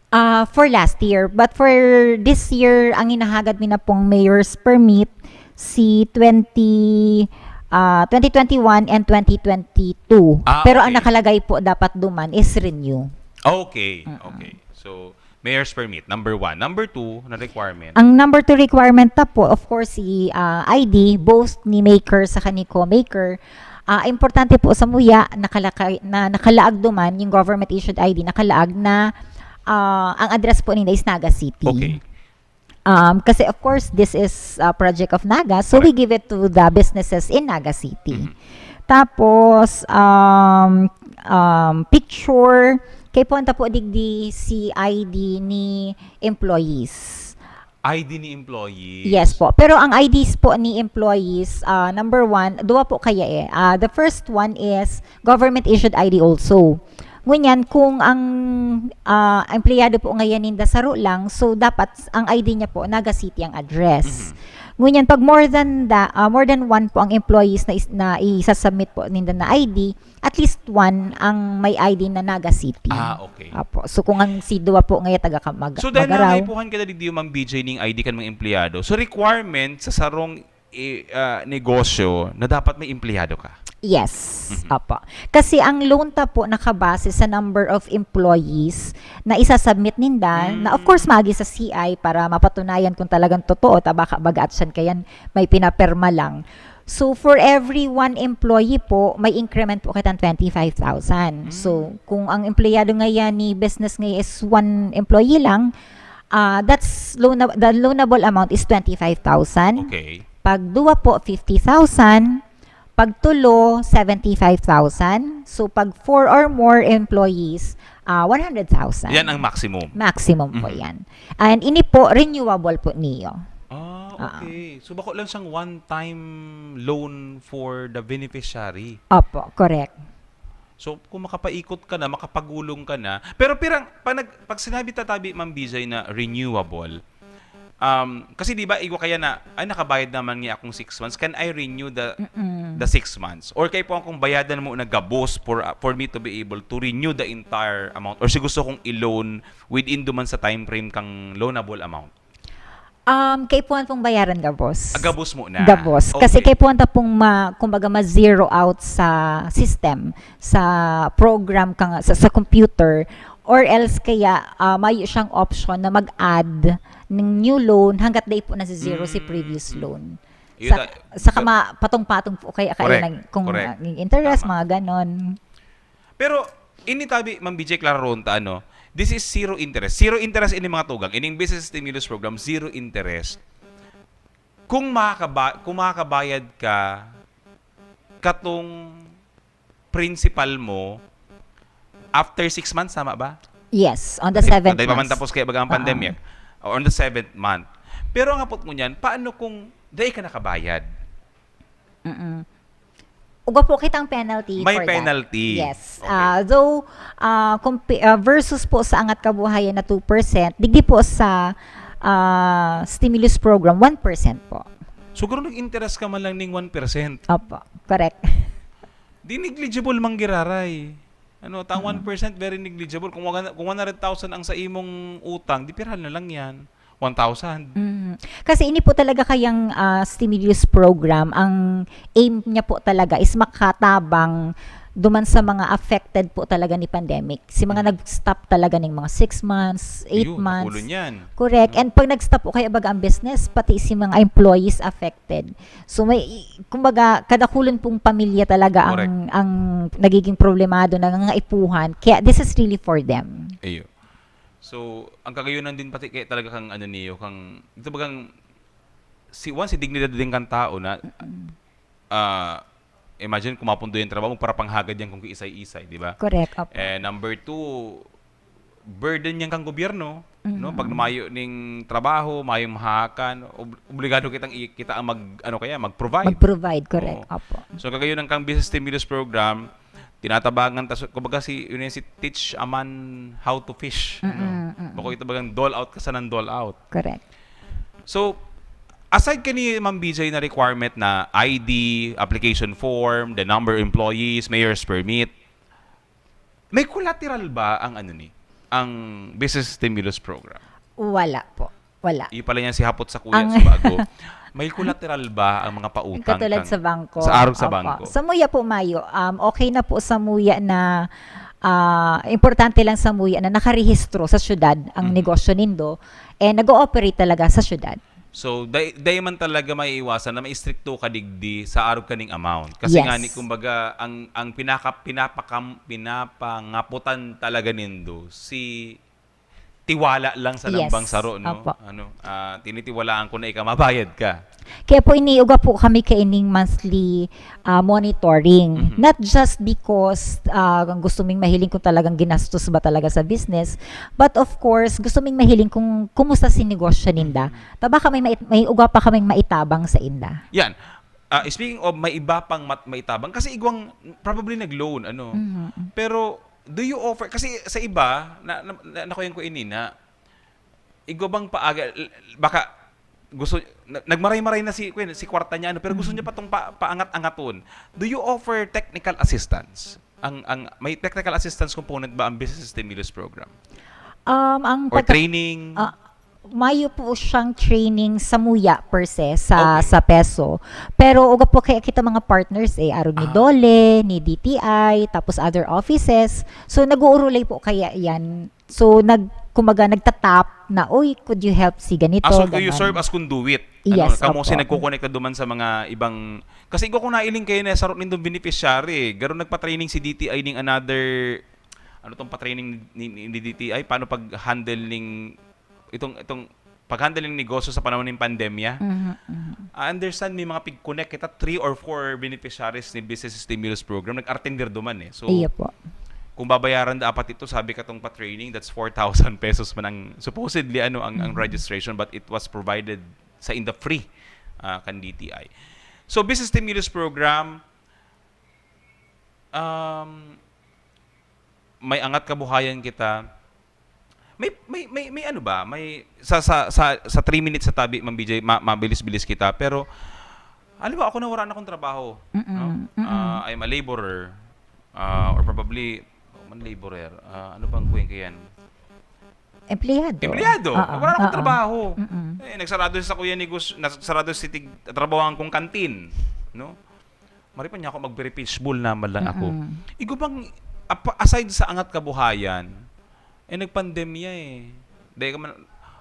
Ah, for last year. But for this year, ang hinahagad mi na pong mayor's permit si twenty, ah, twenty twenty-one and twenty twenty-two. Ah, Pero ang okay. Nakalagay po dapat duman is renew. Okay, Mm-mm. okay. So, mayor's permit, number one. Number two na requirement. Ang number two requirement ta po, of course, si ah, I D, both ni maker sa ni co-maker. Ah, importante po sa muya, nakalakay, na nakalaag duman, yung government-issued I D, nakalaag na ah, ang address po nila is Naga City. Okay. Um, kasi of course, this is a project of Naga, so we Correct. give it to the businesses in Naga City. Mhm. Tapos, um, um, picture, kay punta po digdi si I D ni employees. I D ni employees. Yes po. Pero ang I Ds po ni employees, ah, number one, duwa po kaya eh. Ah, the first one is government-issued I D also. Ngunyan, kung ang ah, empleyado po ngayon ninda saro lang, so dapat ang I D niya po, Naga City ang address. Mhm. Ngunyan, pag more than that, ah, more than one po ang employees na, is, na isasubmit po ninda na I D, at least one ang may I D na Naga City. Ah, okay. Apo. So kung ang si duwa po ngayon taga Kamag- So, dahil Magaraw, nangaipuhan ka na digdi, Ma'am B J, ning I D kan mga empleyado. So, requirement sa sarong eh, ah, negosyo na dapat may empleyado ka. Yes, Mhm. apo. Kasi ang loan ta po nakabase sa number of employees na isasubmit ninda, Mm. na of course magi sa C I para mapatunayan kung talagang totoo, ta baka baga at siyan kayan may pinaperma lang. So for every one employee po, may increment po kitang twenty-five thousand. Mm. So kung ang empleyado ngayon ni business ngayon is one employee lang, ah that's loan the loanable amount is twenty-five thousand. Okay. Pag duwa po, fifty thousand. Pag tulo, seventy-five thousand. So, pag four or more employees, ah one hundred thousand. Yan ang maximum. Maximum po Mhm. yan. And ini po, renewable po niyo. Ah, Ah. Okay. So, bako lang siyang one-time loan for the beneficiary. Opo, correct. So, kung makapaikot ka na, makapagulong ka na. Pero pirang, pag, nag, pag sinabi tatabi, Ma'am B J, na renewable, um, kasi di ba, igwa kaya na, "Ay, nakabayad naman nga akong six months. Can I renew the Mm-mm. the six months?" Or kaya po akong bayadan mo na gabos for, uh, for me to be able to renew the entire amount? Or si gusto kong i-loan within duman sa time frame kang loanable amount? Um, kaipuhan pong bayaran gabos. Ah, gabos mo na. Gabos. Kasi Okay. kaipuhan ta pong ma, kumbaga ma-zero out sa system, sa program, ka nga, sa, sa computer, or else kaya ah, mayo siyang option na mag-add ng new loan hanggat day po nasa zero si Mm, previous mm. loan. Yun Sa, na- saka so- ma, patong-patong po kaya, kaya Correct, nag, kung correct. naging interest, Tama. Mga ganon. Pero, ini tabi, Ma'am B J, klaro ta, ano, this is zero interest. Zero interest ini mga tugang. Ining business stimulus program, zero interest. Kung makakaba-, kung makakabayad ka, katong principal mo, after six months, tama ba? Yes, on the Dahil- seventh dahil pa man month. tapos kaya baga ang Ah, pandemic. Or on the seventh month. Pero ang apot mo niyan, paano kung dai ka nakabayad? Mm-mm. Uga po kitang penalty May for that. Penalty. Yes. Okay. Ah, though, ah, compa- ah, versus po sa Angat Kabuhayan na two percent, digdi po sa ah, stimulus program, one percent po. Siguro nag-interest ka man lang ning one percent. Opo, correct. Di negligible man giraray. Ano, tang one percent, very negligible. Kung, waga- kung one hundred thousand ang sa imong utang, di pirahan na lang yan. One thousand. Mm. Kasi ini po talaga kayang ah, stimulus program, ang aim niya po talaga is makatabang duman sa mga affected po talaga ni pandemic. Si mga Mhm. nag-stop talaga ng mga six months, eight Ayun, months. nakulo niyan. Correct. Mhm. And pag nag-stop po kaya baga ang business, pati si mga employees affected. So may, kumbaga, kadakulon pong pamilya talaga ang, Correct. ang nagiging problemado, nangangaipuhan. Kaya this is really for them. Ayun. So, ang kagayunan din pati kaya talaga kang ano niyo, kang, ito bagang, si, one, si dignidad din kang tao na, ah, imagine kung mapundo yung trabaho mo para panghagad yan kung kiisay-isay, di ba? Correct. Opo. Eh, number two, burden yan kang gobyerno, no? Mhm. Pag mayo ning trabaho, mayong mahakan, ob- obligado kitang i- kita ang mag, ano kaya, mag-provide. Mag-provide, correct. Oo. Opo. So, kagayunan kang business stimulus program, tinatabangan ta, so, kumbaga si, yun yung si teach a man how to fish. Ano? Mm-mm, mm-mm. Bako ito bagang dole out ka sa nang dole out. Correct. So, aside kani, Ma'am B J, na requirement na I D, application form, the number of employees, mayor's permit, may collateral ba ang ano ni, ang business stimulus program? Wala po. Wala. Iyo pala niyan si hapot sa kuya Ang sa bago. May collateral ba ang mga pautang Katulad kang- sa bangko. Sa arog sa Opo. bangko? Sa muya po, mayo. Um, okay na po sa muya na ah, importante lang sa muya na nakarehistro sa syudad ang Mhm. negosyo nindo, eh, nag-ooperate talaga sa syudad. So, day, day man talaga maiiwasan na maistrikto ka digdi sa arog kaning amount. Kasi Yes. nga ni, kumbaga, ang, ang pinaka, pinapakam, pinapangaputan talaga nindo si tiwala lang sa Yes. nambang saro, no? Opo. Ano, ah, tinitiwalaan ko na ika mabayad ka. Kaya po iniuga po kami kaining monthly ah, monitoring. Mhm. Not just because ah, gusto ming mahiling kung talagang ginastos ba talaga sa business, but of course, gusto ming mahiling kung kumusta si negosyo ninda. Mhm. Ta baka may, mait- may uga pa kaming maitabang sa inda. Yan. Ah, speaking of, may iba pang mat- maitabang. Kasi igwang, probably nag-loan, ano. Mhm. Pero, do you offer, kasi sa iba, na, na, na, nakuyan ko ini na, igwa bang paaga, l- baka, gusto, na- nagmaray-maray na si, kuya, si kwarta niya, ano, pero gusto niya pa tong pa, paangat-angaton. Do you offer technical assistance? Ang, ang, may technical assistance component ba ang Business Stimulus Program? Um, ang Or pagka- training? Ah, mayo po siyang training sa muya per se, sa Okay. sa peso. Pero uga po kaya kita mga partners eh, aron ni Ah. DOLE, ni D T I, tapos other offices. So nag-uurulay po kaya yan. So nag kumbaga nagtatap na, "Uy, could you help si ganito?" Ah, so you ganon. serve as conduit. Yes, Ano, kamo opo. si nagkukonekta duman sa mga ibang, kasi igwa ko nailing kayo na saro nindong beneficiary. Garo nagpa-training si D T I ning another, ano tong pa-training ni, ni, ni D T I? Paano pag-handle ning, itong, itong pag-handle ng negosyo sa panahon ng pandemya? Mhm, mhm. I understand may mga pig-connect kita, three or four beneficiaries ni Business Stimulus Program, nag-artender duman eh. So, Iya po. kung babayaran dapat ito, sabi ka tong pa-training, that's four thousand pesos man ang supposedly ano ang, ang Mhm. registration, but it was provided sa in the free ah, kan D T I. So, Business Stimulus Program, um, may angat kabuhayan kita. May, may, may, may ano ba? May, sa, sa, sa, sa three minutes sa tabi, Ma'am B J, ma- mabilis-bilis kita. Pero, alam mo, ako na wala na akong trabaho. Mm-mm, No? mm-mm. Ah, I'm a laborer. Ah, or probably, oh, man laborer. Ah, ano bang kuwing ko yan? Empleyado. Empleyado. Oo, Wala akong oo. trabaho. Mm-mm. Eh, nagsarado sa kuya ni Gus, nagsarado si tig, trabaho ang kong kantin. No? Maripan niya ako, magpiripishball na man lang ako. Mm-mm. Igo bang, apa- aside sa angat kabuhayan, eh, nagpandemya eh. Dahil ka man,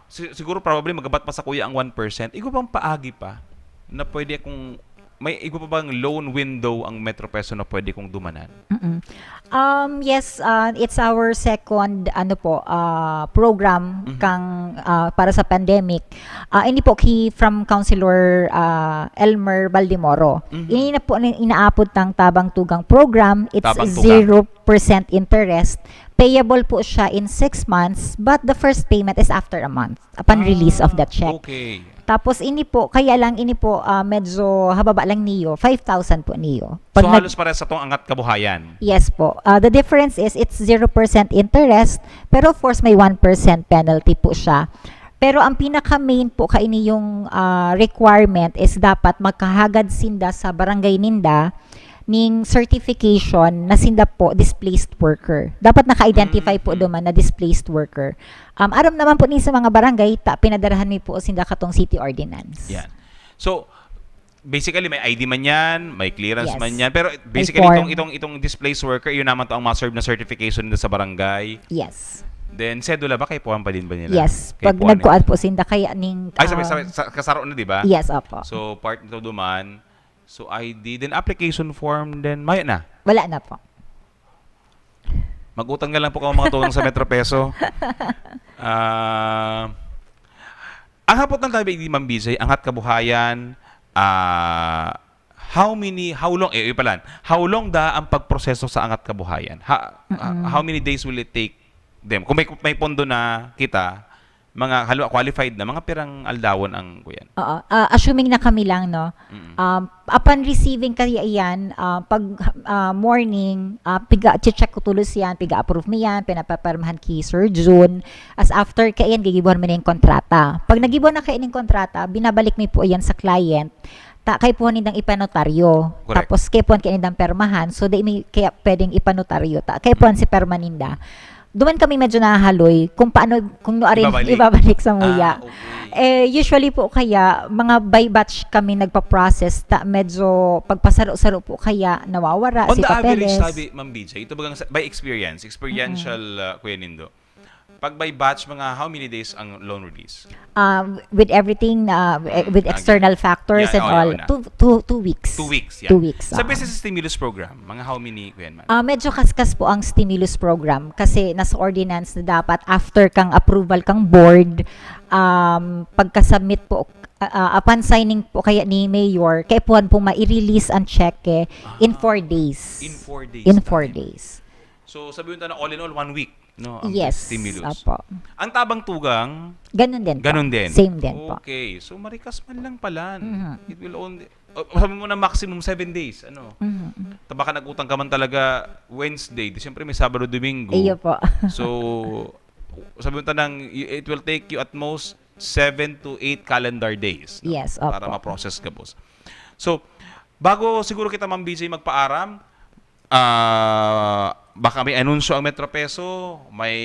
si- siguro probably magabat pa sa kuya ang one percent. Igo bang paagi pa na pwede akong, may igo pa bang loan window ang Metro Peso na pwede kong dumanan? Mm-mm. Um, yes, uh, it's our second ano po, uh, program Mhm. kang uh, para sa pandemic. Uh, ini po ki from Councilor uh, Elmer Baldemoro. Mhm. Ini na po ang inaapod ng Tabang Tugang program. It's Tabang Tugang. zero percent interest. Payable po siya in six months, but the first payment is after a month upon release of the check. Okay. Tapos ini po, kaya lang ini po ah, medyo hababa lang niyo, five thousand po niyo. So Pag nag- halos pares sa tong angat kabuhayan. Yes po. Ah, the difference is it's zero percent interest, pero of course may one percent penalty po siya. Pero ang pinaka-main po kaini yung ah, requirement is dapat magkahagad sinda sa barangay ninda ning certification na sinda po displaced worker. Dapat naka-identify po Mm, mm. duman na displaced worker. Um, aram naman po ni sa mga barangay, ta, pinadarahan mi po sinda katong city ordinance. Yan. So, basically, may I D man yan, may clearance Yes. man yan. Pero basically, form. itong, itong, itong displaced worker, yun naman to ang ma-serve na certification nila sa barangay. Yes. Then, sedula ba? Kaipuhan pa din ba nila? Yes. Pag Kaipuhan nagkuan nila. po sinda, kaya ning... Ay, sabi, um, sabi, sa, kasaro na, di ba? Yes, opo. So, part nito duman. So, I D, then application form, then mayo na. Wala na po. Mag-utang na lang po kamo mga tugang sa Metro Peso. Ah, ang hapot ng tabi ni Ma'am B J, angat kabuhayan, ah, how many, how long, eh, yun pala, how long da ang pagproseso sa angat kabuhayan? Ha, ah, Mm-mm. how many days will it take them? Kung may, may pondo na kita, mga, halimbawa, qualified na, mga pirang aldawon ang kuyan? Oo. Ah, assuming na kami lang, no? Mm. Um, upon receiving kaya yan, ah, pag ah, morning, ah, piga-check ko tulos yan, piga-approve mi yan, pinapapermahan ki Sir Jun. As after kaya yan, gigibuhan mi na yung kontrata. Pag nagibuhan na kaya yung kontrata, binabalik mi po yan sa client. Ta, kaipuhan nindang ipanotaryo. Correct. Tapos kaipuhan kaya nindang permahan. So, di mi kaya pwedeng ipanotaryo. Ta, kaipuhan si perma ninda. Duman kami medyo nahahaloy kung paano, kung nuarin Ibabalik. ibabalik sa muya. Ah, okay. Eh, usually po kaya, mga by batch kami nagpa-process, ta medyo pagpasaro-saro po kaya nawawara On si the average, papeles. Sabi, Ma'am B J, ito bagang sa- by experience, experiential, uh, Kuya Nindo, Pag by batch, mga how many days ang loan release? Um, with everything, uh, with Mm, external factors yeah, and oh, all, yun na. two, two, two weeks. Two weeks, yeah. Two weeks, Sa ah. Business Stimulus Program, mga how many, Kuya Man? Ah, medyo kaskas po ang stimulus program kasi nasa ordinance na dapat after kang approval kang board, um, pagka-submit po, ah, ah, upon signing po kaya ni Mayor, kaipuhan po mai-release ang cheque in four days. In four days. In four time. days. So, sabihin ta na all in all, one week, no? Ang Yes, stimulus. Opo. Ang tabang tugang, Ganun din po. ganun din. Same din po. Okay. So, marikas man lang pala. Mhm. It will only, oh, sabi mo na maximum seven days, ano? Mhm. Ta-, baka nag-utang ka man talaga Wednesday, di siyempre may Sabado, Domingo. Iyo po. So, sabi mo tanang, y-, it will take you at most seven to eight calendar days, no? Yes, opo. Para ma-process ka, boss. So, bago siguro kita, Ma'am B J, magpaaram, ah, baka may anunsyo ang Metro Peso, may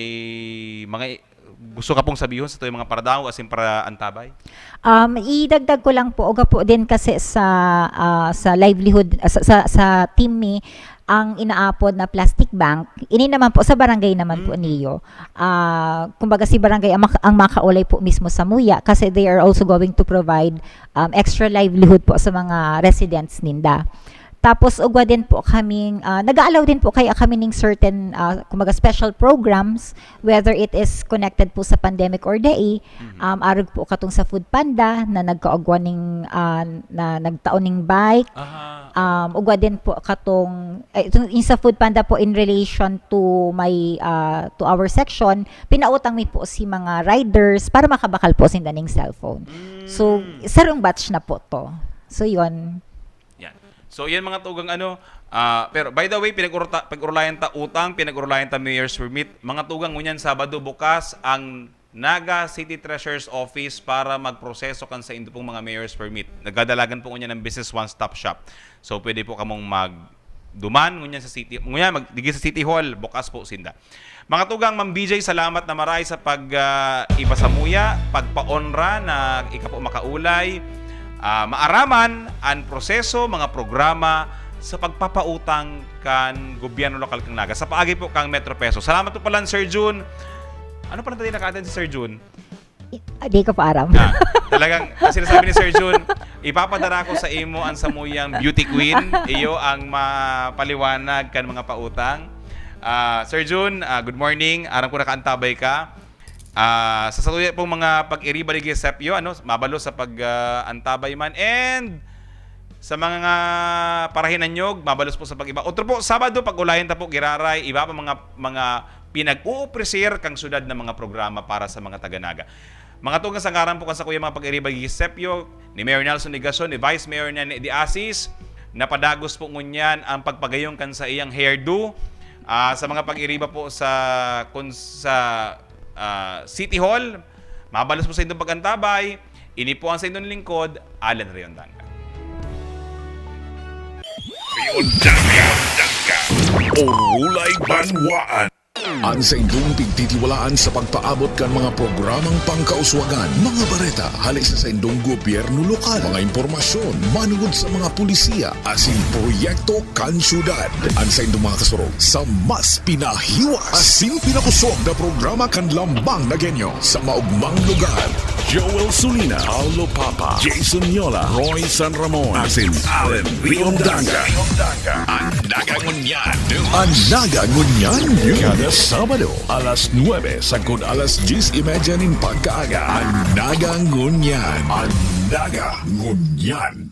mga i-, gusto ka pong sabihon sa tuyang mga paradangog asin para antabay? Um, idagdag ko lang po, uga po din kasi sa, ah, sa livelihood, ah, sa, sa, sa team mi, ang inaapod na plastic bank, ini naman po sa barangay naman po Mm. niyo. Ah, kumbaga si barangay ang, mak- ang makaulay po mismo sa muya kasi they are also going to provide, um, extra livelihood po sa mga residents ninda. Tapos ugwa din po kaming, ah, nag-aalaw din po kaya kami ning certain, ah, kumbaga special programs, whether it is connected po sa pandemic or dai, Mhm. um, arog po katong sa Food Panda na nagkaugwa ning, ah, na nagtao ning bike. Aha. Um, ugwa din po katong, eh, itong, yung sa Food Panda po in relation to my, ah, to our section, pinautang mi po si mga riders para makabakal po sinda ning cellphone. So, Mm. sarong batch na po to. So, yun. Yan. So, yan mga tugang ano. Ah, pero by the way, pinag-urta-, pag-urulayan ta utang, pinag-urulayan ta mayor's permit. Mga tugang, ngunyan Sabado bukas ang Naga City Treasurer's Office para magproseso kan saindo pong mga mayor's permit. Nagdadalagan po ngunyan ng Business One Stop Shop. So, pwede po kamong magduman ngunyan sa City, ngunyan mag, digi sa City Hall, bukas po sinda. Mga tugang, Ma'am B J, salamat na maray sa pag, ah, iba sa muya, pagpaonra na ika po makaulay, ah, maaraman an proseso, mga programa sa pagpapautang kan gobyerno lokal kan Naga sa paagi po kan Metro Peso. Salamat po pala, Sir Jun. Ano pala tayo naka-attend si Sir Jun? I- ah, di ko pa aram. Ah, talagang, ang sinasabi ni Sir Jun, ipapadara ko sa imo ang samuyang beauty queen, iyo ang mapaliwanag kan mga pautang. Ah, Sir Jun, ah, good morning. Aram ko nakaantabay ka. Ah, sa satuya pong mga pag-iriba ni Giuseppe, ano, mabalos sa pag, ah, antabay man. And sa mga parahinanyog, mabalos po sa pag-iba. Otro po, Sabado, pag-ulayan ta po, giraray, iba pa mga, mga pinag-uupresir kang syudad na mga programa para sa mga taga-Naga. Mga tugang, sa ngaran po kan sakuya mga pag-iriba ni Giuseppe, ni Mayor Nelson Legacion, ni Vice Mayor Nene de Asis, napadagos po ngunyan ang pagpagayong kan sa iyang hairdo. Ah, sa mga pag-iriba po sa, kun, sa, ah, City Hall, mabalos po sa indong pag-antabay. Ini po ang sa indong lingkod, Alan Riondanga. Riondanga, Riondanga. Orulay Banwaan. Ang saindong pigtitiwalaan sa pagpaabot kan mga programang pangkauswagan, mga bareta hale sa saindong gobyerno lokal, mga impormasyon manugod sa mga pulisiya asin proyekto kan syudad. Ang saindong mga kasurog sa mas pinahiwas asin pinakosog na programa kan Lambang na Genyo sa maugmang lugar. Joel Sulina, Paulo Papa, Jason Yola, Roy San Ramon, asin Allen Riondanga. Ang Naga Ngunyan. Ang Naga Ngunyan. Kada Sabado, alas nuebe sagkod alas dyes y media nin pagkaaga. Ang Naga Ngunyan. Ang Naga Ngunyan.